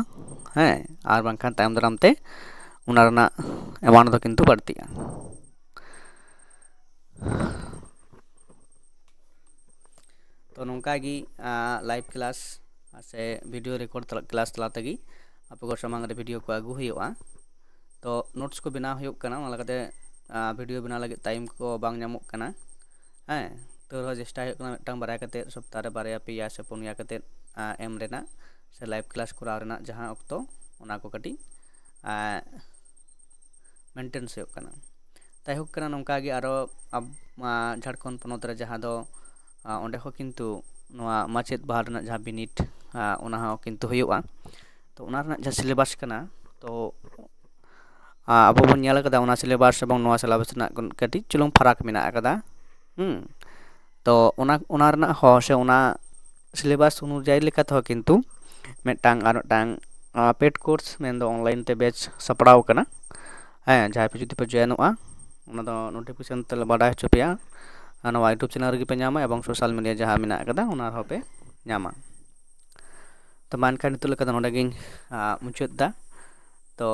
ᱦᱮᱸ, ᱟᱨ ᱵᱟᱝᱠᱷᱟᱱ ᱛᱟᱭᱚᱢ ᱫᱟᱨᱟᱢ ᱛᱮ ᱚᱱᱟ ᱨᱮᱱᱟᱜ amount ᱫᱚ ᱠᱤᱱᱛᱩ ᱵᱟᱹᱲᱛᱤᱜᱼᱟ᱾ ᱛᱚ ᱱᱚᱝᱠᱟ ᱜᱮ live class ᱥᱮ video record class ᱛᱟᱞᱟ ᱛᱮᱜᱮ ᱟᱯᱮ ᱠᱚ ᱥᱟᱢᱟᱝ ᱨᱮ video ᱠᱚ ᱟᱹᱜᱩ ᱦᱩᱭᱩᱜᱼᱟ᱾ ᱛᱚ notes ᱠᱚ ᱵᱮᱱᱟᱣ ᱦᱩᱭᱩᱜ ᱠᱟᱱᱟ, ᱚᱱᱟ ᱞᱮᱠᱟᱛᱮ video ᱵᱮᱱᱟᱣ ᱞᱟᱹᱜᱤᱫ time ᱠᱚ ᱵᱟᱝ ᱧᱟᱢᱚᱜ ᱠᱟᱱᱟ, ᱦᱮᱸ᱾ ᱛᱟᱹᱣ ᱨᱮᱦᱚᱸ ᱪᱮᱥᱴᱟ ᱦᱩᱭᱩᱜ ᱠᱟᱱᱟ ᱢᱤᱫᱴᱟᱝ ᱵᱟᱨᱭᱟ ᱠᱟᱛᱮᱫ, ᱥᱚᱯᱛᱟᱦᱚ ᱨᱮ ᱵᱟᱨᱭᱟ ᱯᱮᱭᱟ ᱥᱮ ᱯᱩᱱᱭᱟ ᱠᱟᱛᱮᱫ ᱮᱢ ᱨᱮᱱᱟᱜ, ᱥᱮ live class ᱠᱚᱨᱟᱣ ᱨᱮᱱᱟᱜ ᱡᱟᱦᱟᱸ ᱚᱠᱛᱚ, ᱚᱱᱟ ᱠᱚ ᱠᱟᱹᱴᱤᱡ maintenance ᱦᱩᱭᱩᱜ ᱠᱟᱱᱟ᱾ ᱡᱟᱭᱦᱳᱠ ᱠᱟᱱᱟ, ᱱᱚᱝᱠᱟ ᱜᱮ ᱟᱨᱚ ᱟᱵ-, ᱟ, ᱡᱷᱟᱲᱠᱷᱚᱸᱰ ᱯᱚᱱᱚᱛ ᱨᱮ ᱡᱟᱦᱟᱸ ᱫᱚ, ᱟ, ᱚᱸᱰᱮ ᱦᱚᱸ ᱠᱤᱱᱛᱩ ᱱᱚᱣᱟ ᱢᱟᱪᱮᱫ ᱵᱟᱦᱟᱞ ᱨᱮᱱᱟᱜ ᱡᱟᱦᱟᱸ ᱵᱤᱱᱤᱰ, ᱟ, ᱚᱱᱟ ᱦᱚᱸ ᱠᱤᱱᱛᱩ ᱦᱩᱭᱩᱜᱼᱟ᱾ ᱛᱚ ᱚᱱᱟ ᱨᱮᱱᱟᱜ ᱡᱟᱦᱟᱸ syllabus ᱠᱟᱱᱟ, ᱛᱚ, ᱟ, ᱟᱵᱚ ᱵᱚᱱ ᱧᱮᱞ ᱟᱠᱟᱫᱟ ᱚᱱᱟ syllabus ᱮᱵᱚᱝ ᱱᱚᱣᱟ syllabus ᱨᱮᱱᱟᱜ ᱠᱟᱹᱴᱤᱡ ᱪᱩᱞᱩᱝ ᱯᱷᱟᱨᱟᱠ ᱢᱮᱱᱟᱜ ᱟᱠᱟᱫᱟ᱾ ᱦᱩᱸ᱾ ᱛᱚ ᱚᱱᱟ, ᱚᱱᱟ ᱨᱮᱱᱟᱜ ᱦᱚᱸ ᱥᱮ ᱚᱱᱟ syllabus ᱚᱱᱩᱡᱟᱭᱤ ᱞᱮᱠᱟ ᱛᱮᱦᱚᱸ ᱠᱤᱱᱛᱩ ᱢᱤᱫᱴᱟᱝ ᱟᱨ ᱢᱤᱫᱴᱟᱝ, ᱟ, paid course ᱢᱮᱱᱫᱚ online ᱛᱮ batch ᱥᱟᱯᱲᱟᱣ ᱠᱟᱱᱟ᱾ ᱦᱮᱸ, ᱡᱟᱦᱟᱸᱭ ᱯᱮ ᱡᱩᱫᱤ ᱯᱮ joinᱚᱜᱼᱟ, ᱚᱱᱟ ᱫᱚ notification ᱛᱮᱞᱮ ᱵᱟᱰᱟᱭ ᱦᱚᱪᱚ ᱯᱮᱭᱟ᱾ ᱟᱨ ᱱᱚᱣᱟ YouTube channel ᱨᱮᱜᱮ ᱯᱮ ᱧᱟᱢᱟ ᱮᱵᱚᱝ social media ᱡᱟᱦᱟᱸ ᱢᱮᱱᱟᱜ ᱟᱠᱟᱫᱟ, ᱚᱱᱟ ᱨᱮᱦᱚᱸ ᱯᱮ ᱧᱟᱢᱟ᱾ ᱛᱚ ᱢᱟ ᱮᱱᱠᱷᱟᱱ ᱱᱤᱛᱚᱜ ᱞᱮᱠᱟ ᱫᱚ ᱱᱚᱰᱮ ᱜᱤᱧ, ᱟ, ᱢᱩᱪᱟᱹᱫ ᱮᱫᱟ᱾ ᱛᱚ